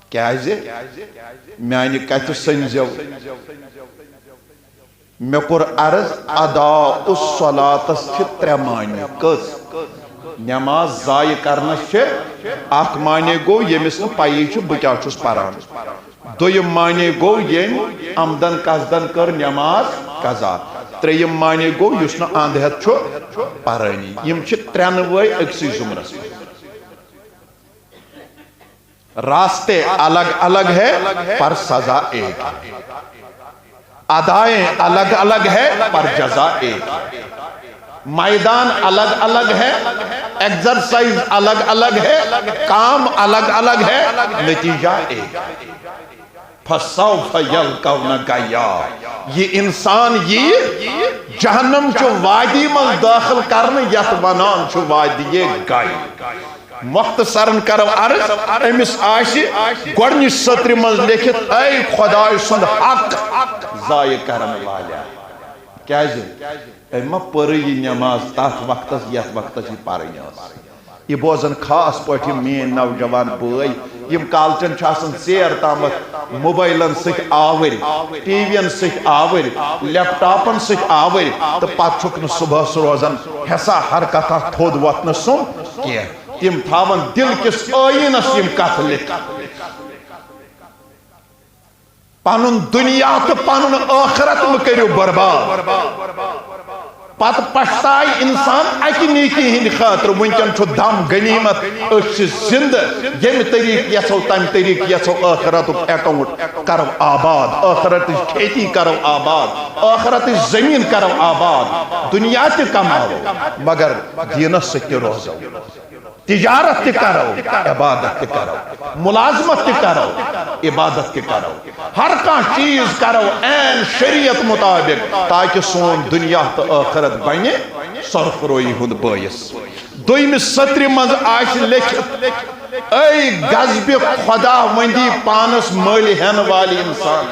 کیازِ؟ میانہِ کتھِ سٔنزیو۔ مےٚ کوٚر عرض، اداء الصلاتس چھِ ترٛےٚ معنی۔ کٔژ؟ نماز ضایع کرنس چھِ اکھ معنی گوٚو، ییٚمِس نہٕ پیی چھُ بہٕ کیٛاہ چھُس پران۔ دوٚیِم معنی گوٚو، ییٚمۍ عمدن قصدن کٔر نماز قضا۔ ترٛیٚیِم معنی گوٚو، یُس نہٕ اند ہٮ۪تھ چھُ پرٲنی۔ یِم چھِ ترٛٮ۪نوَے أکسٕے زُمرس منٛز۔ راستے الگ الگ ہے، پر سزا ایک ہے۔ ادائیں الگ الگ ہے، پر جزا ایک ہے۔ میدان الگ الگ ہے، ایکسرسائز الگ الگ ہے، کام الگ الگ ہے، نتیجہ ایک ہے۔ فسوف یلقون غیا۔ یہ انسان یی جہنم چہ وادی منٛز داخل کرنہٕ، یتھ ونان چھُ وادی غی۔ مختصرن کرو عرض، أمِس آسہِ گۄڈنِچ سطرِ منٛز لیکھِتھ، اے خۄداے سُنٛد حق ضایع کرن والیا۔ کیازِ؟ أمۍ ما پٔرٕے یہِ نماز تتھ وقتس یتھ وقتس یہِ پرٕنۍ ٲس؟ یہِ بوزن خاص پٲٹھۍ یِم میٲنۍ نوجوان بٲے، یِم کالچن چھِ آسان ژیر تامَتھ موبایلن سۭتۍ آوٕرۍ، ٹی وی ین سۭتۍ آوٕرۍ، لیپ ٹاپن سۭتۍ آوٕرۍ، تہٕ پتہٕ چھُکھ نہٕ صبحس روزان حصہ حرکتہ تھوٚد وۄتھنہٕ سُنٛد کینٛہہ۔ تِم تھاون دِل کِس ٲیٖنس یِم کتھٕ لیکھِتھ۔ پنُن دُنیا تہٕ پنُن ٲخرت مہٕ کٔرِو برباد۔ پتہٕ پشتاے انسان اکہِ نیکی ہٕنٛدِ خٲطرٕ۔ وٕنکیٚن چھُ دم غنیمت، أسۍ چھِ زندٕ۔ ییٚمہِ طریقہٕ یژھو، تمہِ طریقہٕ یژھو ٲخرتُک اکاؤنٹ کرو آباد، ٲخرتٕچ کھیتی کرو آباد، ٲخرتٕچ زمین کرو آباد۔ دُنیا تہِ کماوو، مگر دیٖنس سۭتۍ تہِ روزو۔ تجارت تہِ کرو، عبادت تہِ کرو، ملازمت تہِ کرو، عبادت تہِ کرو۔ ہر کانٛہہ چیٖز کرو عین شریعت مطابق، تاکہ سون دُنیا تہٕ ٲخرت بنہِ سرفروئی ہُنٛد بٲعث۔ دوٚیمہِ سطرِ منٛز آسہِ لیکھِتھ، اے غضبِ خداوندی پانس مٔلۍ ہٮ۪ن والہِ انسان،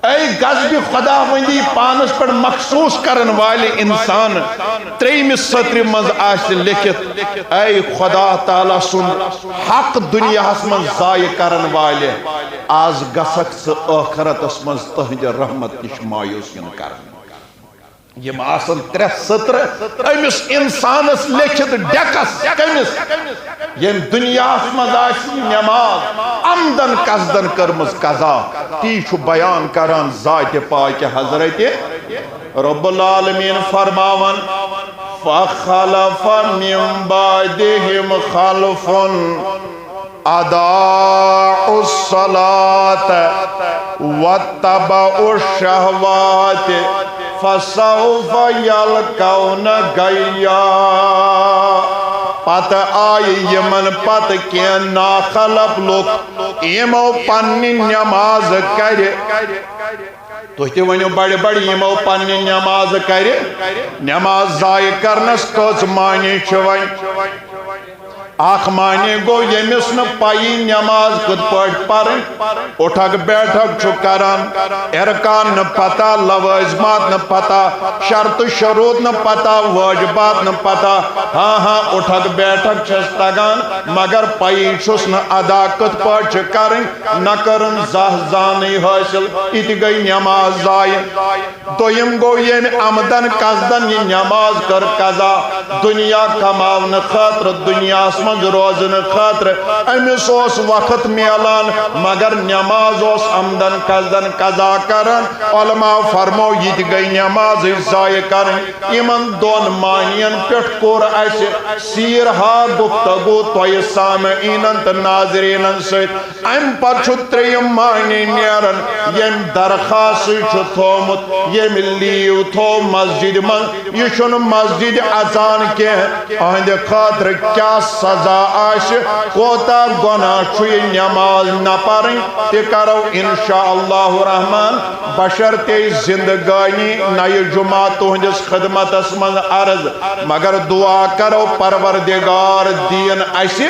اے غضبِ خداوندی پانس پٮ۪ٹھ مخصوص کرن والہِ انسان۔ ترٛیٚیمہِ سطرِ منٛز آسہِ لیکھِتھ، اے خدا تعالیٰ سُنٛد حق دُنیاہس منٛز ضایع کرن والہِ، از گژھکھ ژٕ ٲخرتس منٛز تہنٛدِ رحمت نِش مایوس یُن کرنہٕ۔ یِم آسن ترٛےٚ سطرٕ أمِس انسانس لیکھِتھ ڈیکس۔ کٔمِس؟ ییٚمۍ دُنیاہس منٛز آسہِ نماز عمدن قصدن کٔرمٕژ قضا۔ تی چھُ بیان کران ذاتِ پاکہِ حضرت رب العالمین فرماوان، فخلف من بعدهم خلف اضاعوا الصلاة واتبعوا الشهوات فسوف يلقون غيا۔ پتہٕ آیہِ یِمن پتہٕ کینٛہہ ناخلف لُکھ، یِمو پننہِ نماز کرِ۔ تُہۍ تہِ ؤنِو بڑِ بڑِ، یِمو پننہِ نماز کرِ۔ نماز ضایع کرنس کٔژ معنی چھِ وۄنۍ؟ اکھ معنی گوٚو، ییٚمِس نہٕ پَیی نماز کِتھ پٲٹھۍ پَرٕنۍ، اُٹھک بیٹھک چھُ کران، ارکان نہٕ پتہ، لوازمات نہٕ پتہ، شرط شروط نہٕ پتہ، واجبات نہٕ پتہ۔ ہاں ہاں، اُٹھک بیٹھک چھَس تگان، مگر پَیی چھُس نہٕ ادا کِتھ پٲٹھۍ چھِ کرٕنۍ، نہ کٔرٕن زانٕے حٲصِل، یہِ تہِ گٔے نماز ضایع۔ دوٚیِم گوٚو، ییٚمۍ عمدن قصدن یہِ نماز کٔر قضا، دُنیا کماونہٕ خٲطرٕ، دُنیاہس منٛز روزنہٕ خٲطرٕ أمِس اوس وقت میلان، مگر نماز اوس عمدن قصدن قضا کران۔ علماء فرمو، یہِ تہِ گٔے نمازٕے ضایع کرٕنۍ۔ یِمن دۄن معنین پٮ۪ٹھ کوٚر اَسہِ سیرہا گفتگو تۄہہِ سامعیٖنن تہٕ ناظریٖنن سۭتۍ۔ امہِ پتہٕ چھُ ترٛیٚیِم معنی نیران، ییٚمۍ درخواستٕے چھُ تھومُت، ییٚمۍ لیو تھوو مسجدِ منٛز، یہِ چھُنہٕ مسجدِ اژان کینٛہہ۔ أہنٛدِ خٲطرٕ کیٛاہ سزا آسہِ، کوتاہ گۄناہ چھُ یہِ نماز نہ پرٕنۍ، تہِ کرو انشاء اللہ الرحمن بشرطے زندگانی نَیہِ جمعہ تُہنٛدِس خدمتس منٛز عرض۔ مگر دعا کرو پروردگار دِیِن اسہِ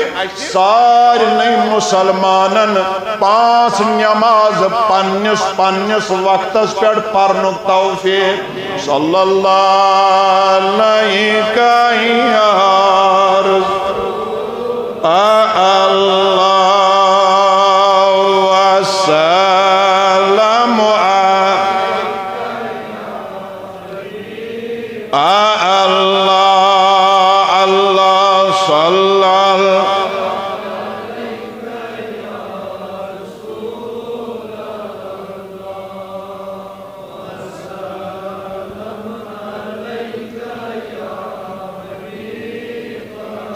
سارنٕے مسلمانن پانٛژھ نماز پننِس پننِس وقتس پٮ۪ٹھ پرنُک توفیق۔ صلی اللہ علیک یا رسول اللہ، وسلم۔ آ اللہ، اللہ صلی اللہ۔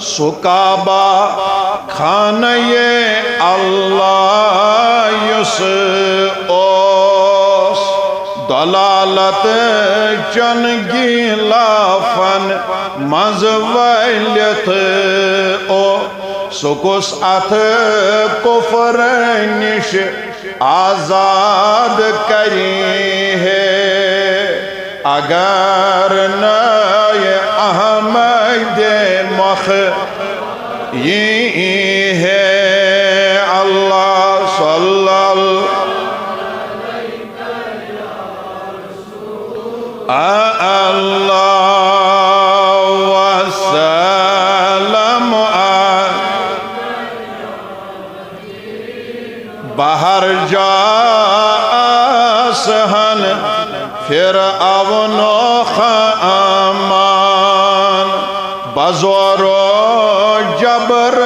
سُہ کعبہ خانہ اللہ یُس اوس ضلالت چن غلافن منٛز وٲلِتھ او۔ سُہ کُس اتھ کفر نِش آزاد کری ہے، اگر نہ احمد مخ یی ہے۔ اللہ صلی اللہ، اللہ وسلم۔ بہر جا آسہن فرعونُک امان، بزورو جبر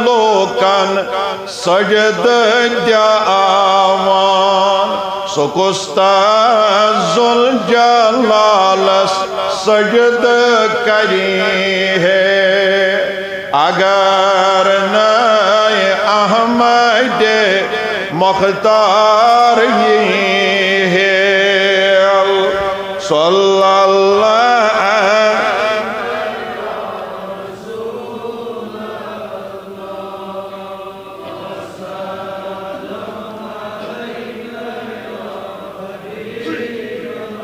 لوکن سجدٕ دِوان۔ سُہ کُس تہٕ ذوالجلالس سجدٕ کری ہے، اگر نہٕ احمد مختار یی ہے۔ صلی اللہ۔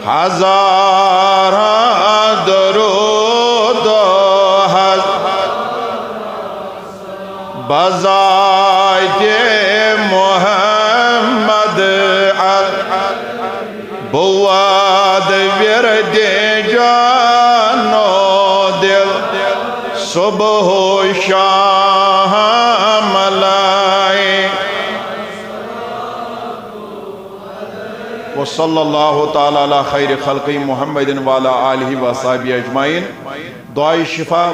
ہزارہ درود و ہز-، بذات محمد ال-، بود ورد جان و دل صبح و شام لائے۔ وصلی اللہ تعالی علی خیر خلقہ محمد وعلی آلہ وصحبہ اجمعین۔ دعائے شفا۔